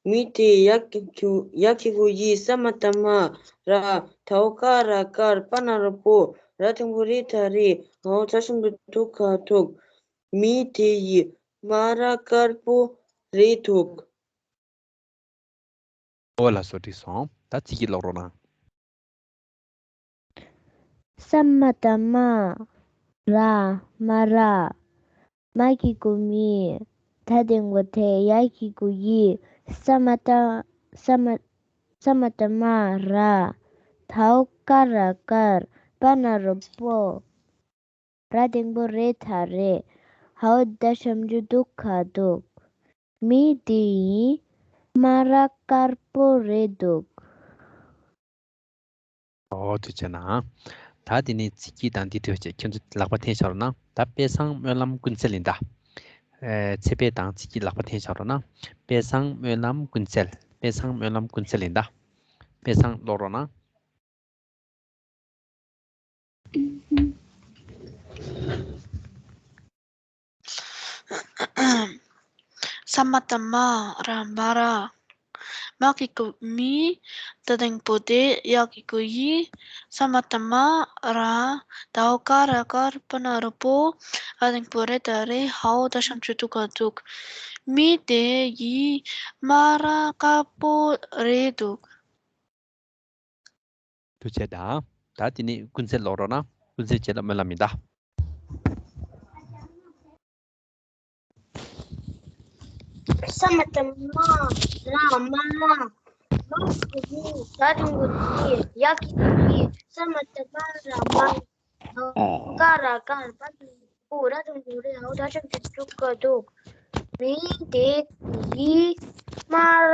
མི་དེ། ཡ་གི་གུ་ཡ་གི་གུ་ཡི། ས་མ་བཏགས་སྨ་ར། ད་འོ་ཀ་ར་དཀར། པ་ན་རོ་པོ། ར་འགྲེང་བུ་རེ་ད་རེ། འའོ་ད་ཞབས་ཀྱུ་དུ་ག་འདུག་མི་དེ་ཡི། སྨ་ར་དཀར་པོ་རེད་འདུག་ཨོ་ལགས་སོ། འགྲིག་སོང་། ད་ཚེ་སྐྱིད་ཀློག་རོགས་གནང་། ས་མ་བཏགས་སྨ། ར། སྨ་ར། མ་གི་གུ་མི། ད་འགྲེང་བུ་དེ། ཡ་གི་གུ་ཡི། ས་མ་བཏགས། ས་མ། ས་མ་བཏགས་སྨ་ར། ད་འོ་ཀ་ར་དཀར། པ་ན་རོ་པོ། ར་འགྲེང་བུ་རེ་ད་རེ། འའོ་ད་ཞབས་ཀྱུ་དུ་ག་འདུག་མི་དེ་ཡི། སྨ་ར་དཀར་པོ་རེད་འདུག་ཨོ་ཐུགས་རྗེ་གནང་། ད་དེ་ནས་ཚེ་སྐྱིད་དང་འདི་འདྲ་བྱས། ཁྱེད་ཚོ་ལག་པ་འཐེན་བཞག་རོགས་གནང་། ད་དཔལ་བཟང་སྨོན་ལམ་ཀུན་གསལ་ཡིན་ད། ཨེ། ཚེ་འཕེལ་དང་ཚེ་སྐྱིད་ལག་པ་འཐེན་བཞག་རོགས་གནང་། དཔལ་བཟང་སྨོན་ལམ་ཀུན་གསལ། དཔལ་བཟང་སྨོན་ལམ་ཀུན་གསལ་ཡིན་ད། དཔལ་བཟང་ཀློག་རོགས་གནང་། ས་མ་བཏགས་སྨ་ར་སྨ་ར། མ་གི་གུ་མི། ད་འགྲེང་བུ་དེ། ཡ་གི་གུ་ཡི། ས་མ་བཏགས་སྨ་ར། ད་འོ་ཀ་ར་དཀར། པ་ན་རོ་པོ། ར་འགྲེང་བུ་རེ་ད་རེ། འའོ་ད་ཞབས་ཀྱུ་དུ་ག་འདུག་མི་དེ་ཡི། སྨ་ར་དཀར་པོ་རེད་འདུག་ཐུགས་རྗེ་གནང་། ད་དེ་ནས་ཀུན་གསལ་ཀློག་རོགས་གནང་། ཀུན་གསལ་རྗེས་ལ་སྨོན་ལམ་ཡིན་ད། ས་མ་བཏགས་སྨ་ར་སྨ་ར། མ་གི་གུ་མི། ད་འགྲེང་བུ་དེ། ཡ་གི་གུ་ཡི། ས་མ་བཏགས་སྨ་ར་སྨ་ར། ཀ་ར་དཀར། པ་ན་རོ་པོ། ར་འགྲེང་བུ་རེ། འའོ་ད་ཞབས་ཀྱུ་དུ་ག་འདུག་མི་དེ་ཡི། སྨ་ར་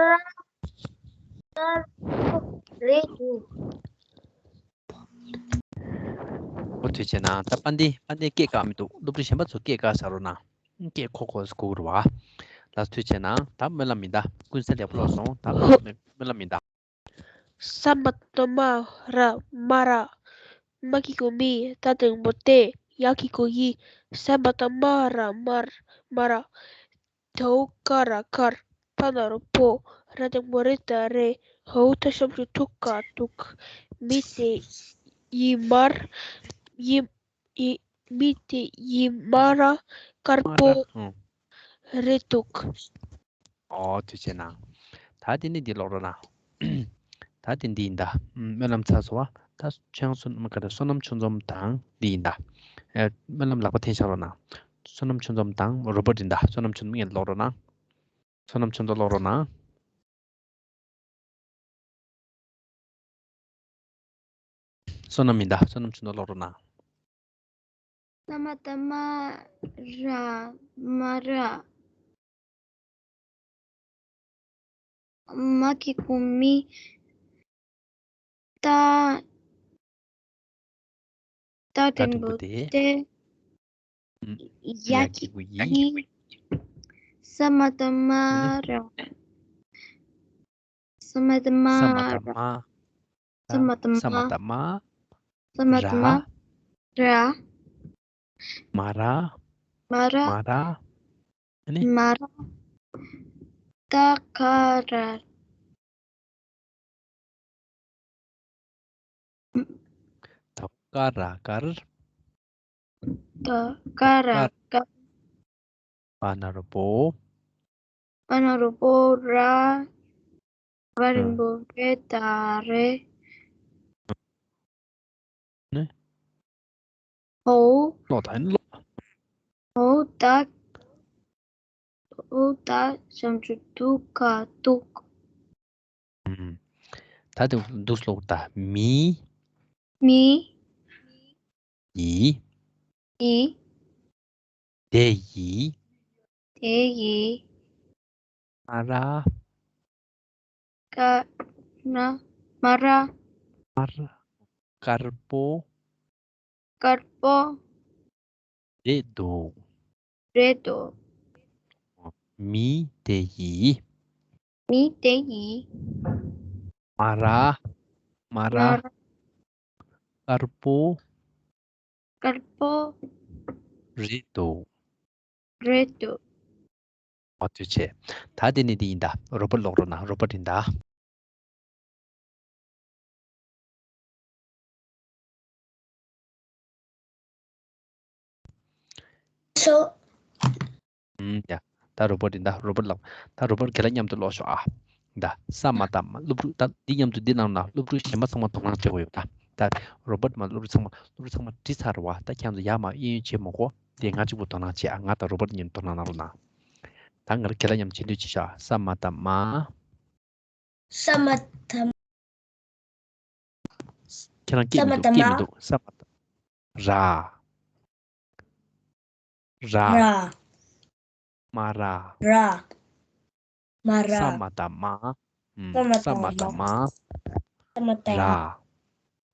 དཀར་པོ་རེད་འདུག་ཨོ་ཐུགས་རྗེ་གནང་། ད་དཔལ་ལྡན། དཔལ་ལྡན་སྐད་བཀག་མི་འདུག་སློབ་ཕྲུག་གཞན་པ་ཚོ་སྐད་བཀག་བཞག་རོགས་གནང་། སྐད་ཁོག་ཁོག་གོ་གི་རེད་བ། ལགས་ཐུགས་རྗེ་གནང་། ད་སྨོན་ལམ་ཡིན་ད། ཀུན་གསལ་ཡག་པོ་ཀློག་སོང་། ད་སྨོན་ལམ་ཡིན་ད། ས་མ་བཏགས་སྨ་ར་སྨ་ར། མ་གི་གུ་མི། ད་འགྲེང་བུ་དེ། ཡ་གི་གུ་ཡི། ས་མ་བཏགས་སྨ་ར་སྨ་ར། ད་འོ་ཀ་ར་དཀར། པ་ན་རོ་པོ། ར་འགྲེང་བུ་རེ་ད་རེ། འའོ་ད་ཞབས་ཀྱུ་དུ་ག་འདུག་མི་དེ་ཡི་སྨ་ར། ཡི། ཡི། མི་དེ་ཡི་སྨ་ར་དཀར་པོ་རེད་འདུག་ཨོ་ཐུགས་རྗེ་གནང་། ད་དེ་ནས་འདི་ཀློག་རོགས་གནང་། ད་དེ་འདི་ཡིན་ད། སྨོན་ལམ་ཚར་སོང་བ། ད་ཆོས་དབྱིངས་བསོད་ནམས། ག་རེ། བསོད་ནམས་ཆོས་འཛོམས་དང་འདི་ཡིན་ད། ཨེ། སྨོན་ལམ་ལག་པ་འཐེན་བཞག་རོགས་གནང་། བསོད་ནམས་ཆོས་འཛོམས་དང་རོ་པོ་ཊི་ཡིན་ད། བསོད་ནམས་ཆོས་འཛོམས། ངས་ཀློག་རོགས་གནང་། བསོད་ནམས་ཆོས་འཛོམས་ཀློག་རོགས་གནང་། བསོད་ནམས་ཡིན་ད། བསོད་ནམས་ཆོས་འཛོམས་ཀློག་རོགས་གནང་། ས་མ་བཏགས་སྨ་ར་སྨ་ར། མ་གི་གུ་མི། ད་ ད་ད་འགྲེང་བུ་འགྲེང་བུ་དེ། དེ། ཨུམ། ཡ་ཡ་གི་གི་གུ་གུ་ཡི། ཡི། ས་མ་བཏགས་མ་ཨ་ནི། ར། ས་མ་བཏགས་མ་ས་མ་བཏགས་ར། མ། ས་མ་བཏགས་ས་མ་མ། བཏགས་མ། ས་མ་བཏགས་མ། ར། ར། མ་ར། མ་ར། མ་ར། ཨ་ནི། མ་ར། ད་ག་ར། ད་ག་ར་དཀར། ད་ག་ར་དཀར། པ་ན་རོ་པོ། པ་ན་རོ་པོ་ར། ར་འགྲེང་བུ་རེ་ད་རེད། ནི། ཧོ། ལོ་ད་ནི་ལོ། ཧོ་ད། ཧོ་ད་ཞབས་ཀྱུ་དུ་ག་དུག་ཨུམ། ད་དེ་འདུག་ལོག་ད་མི། མི། ཡི། ཡི། དེ་ཡི། དེ་ཡི། མ་ར། ཀ་ན་མ་ར། མ་ར། དཀར་པོ། དཀར་པོ། རེད་འདུག་རེད་འདུག་མི་དེ་ཡིས། མི་དེ་ཡིས། མ་ར། མ་ར། མ་ར། དཀར་པོ། དཀར་པོ། རེད་འདུག་རེད་འདུག་འོ་ཐུགས་རྗེ་ཆེ། ད་དེ་ནི་འདི་ཡིན་ད། རོ་པོ་ཀློག་རོགས་གནང་། རོ་པོ་ཡིན་ད། སོ། ཨུམ། ཡ། ད་རོ་པོ་ཡིན་ད། རོ་པོ་ལབ། ད་རོ་པོ་ཁྱེད་ལ་མཉམ་དུ་ཀློག་ཤོག་ཨ། ད་ས་མ་བཏགས་མ། སློབ་ཕྲུག་ད་འདི་མཉམ་དུ་འདི་ནང་ན་སློབ་ཕྲུག་གཞན་པ་ཚང་མ་དོ་སྣང་བྱེད་དགོས་ཡོད་ད། ད་རོ་པོ་མ། སློབ་ཕྲུག་ཚང་མ། སློབ་ཕྲུག་ཚང་མ་བྲིས་ཚར་བ། ད་ཁྱེད་ཚོ་ཡར་མར་གཡས་གཡོན་བྱེད་མི་དགོས། དེ་ང་གཅིག་པུ་དོ་སྣང་བྱེད་ཨ། ང་དང་རོ་པོ་གཉིས་དོ་སྣང་གནང་རོགས་གནང་། ད་ང་ལ་ཁྱེད་ལ་མཉམ་བྱེད་འདོད་བྱེད་ཤག་ས་མ་བཏགས་མ། ས་མ་བཏགས་མ། ཁྱེད་རང་སྐད་མི་འདུག་སྐད་མི་འདུག་ས་མ་བཏགས་ར། ར། ར། མ་ར། ར། མ་ར། ས་མ་བཏགས་མ། ཨུམ། ས་མ་བཏགས་མ། ས་མ་བཏགས་མ། ས་མ་བཏགས་ར།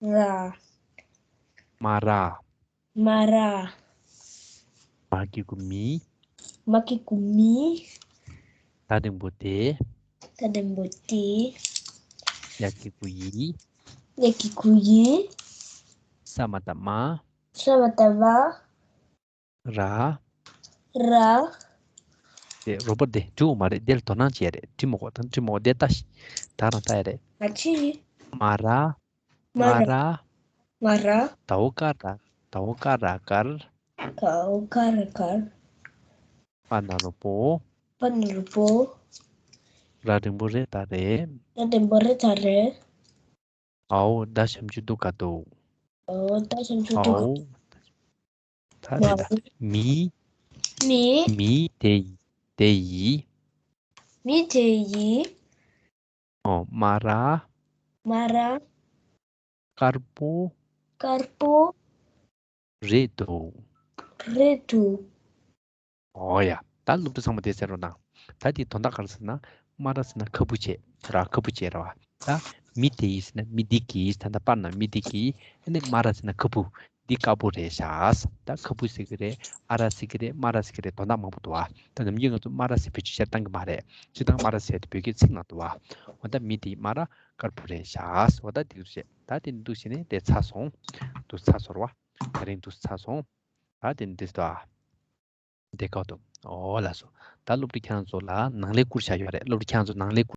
མ། ར། མ་ར། མ་ར། མ་གི་གུ་མི། མ་གི་གུ་མི། ད་འགྲེང་བུ་དེ། ད་འགྲེང་བུ་དེ། ཡ་གི་གུ་ཡི། ཡ་གི་གུ་ཡི། ས་མ་བཏགས་མ། ས་མ་བཏགས་མ། ར། ར། དེ་རོ་པོ་དེ་འགྲིག་མ་རེད། དེ་ལ་དོ་སྣང་བྱེད་ཡ་རེད། འགྲིག་མི་དགོས། ད་འགྲིག་མི་དགོས། དེ་ལྟ་ཞིག་ད་རང་ལྟ་ཡ་རེད། ང་ཅི། མ་ར། མ་མ་ར། ར། མ་ར། ད་འོ་ཀ་ར། ད་འོ་ཀ་ར་དཀར། ད་འོ་ཀ་ར་དཀར། པ་ན་རོ་པོ། པ་ན་རོ་པོ། ར་འགྲེང་བུ་རེ་ད་རེད། ར་འགྲེང་བུ་རེ་ད་རེད། འའོ་ད་ཞབས་ཀྱུ་དུ་ག་དུག་འའོ་ད་ཞབས་ཀྱུ་དུ་ག་འའོ། ད་དེ་ད། མི། མི། མི་དེ་ཡི། དེ་ཡི། མི་དེ་ཡི། ཨོ། མ་ར། མ་ར། དཀར་པོ། དཀར་པོ། རེད་འདུག་རེད་འདུག་ཨོ་ཡ། ད་སློབ་ཕྲུག་ཚང་མ་དེ་གསན་རོགས་གནང་། ད་དེའི་དོན་དག་ག་རེ་ཟེར་ན། མ་ར་ཟེར་ན་ཁ་སྦུབ་བྱས་ར། ཁ་སྦུབ་བྱས་ར་བ། ད་མི་དེ་ཡིས་ཟེར་ན་མི་འདི་གིས། ད་ལྟ་པར་ན་མི་འདི་གིས། ཨ་ནི་མ་ར་ཟེར་ན་ཁ་སྦུབ། འདི་དཀར་པོ་རེད་ཤག་ད་ཁ་སྦུབ་ཟེར་གི་རེད། ཨ་ར་ཟེར་གི་རེད། མ་ར་ཟེར་གི་རེད། དོན་དག་མང་པོ་འདུག་ཨ། ད་ནམ་རྒྱུན་ང་ཚོ་མ་ར་ཟེར་བེད་སྤྱོད་བྱས་བཏང་གི་མ་རེད། སྤྱིར་བཏང་མ་ར་ཟེར་དེ་བོད་སྐད་ཚིག་ནང་འདུག་ཨ། འོ་ད་མི་དེ་མ་ར་དཀར་པོ་རེད་ཤག་འོ་ད་དེ་འདུག་བྱས། ད་དེ་འདུག་བྱས་ནས་དེ་ཚར་སོང་། འདུག་ཚར་སོང་བ། ད་རིང་འདུག་ཚར་སོང་། ད་དེ་འདུག་ད། དེ་ཁག་ཏུ། ཨོ་ལགས་སོ། ད་སློབ་ཕྲུག་ཁྱེད་རང་ཚོ་ལ་ནང་ལས་བསྐུར་བྱ་ཡོད་རེད། སློབ་ཕྲུག་ཁྱེད་རང་ཚོ་ནང་ལས་བསྐུར།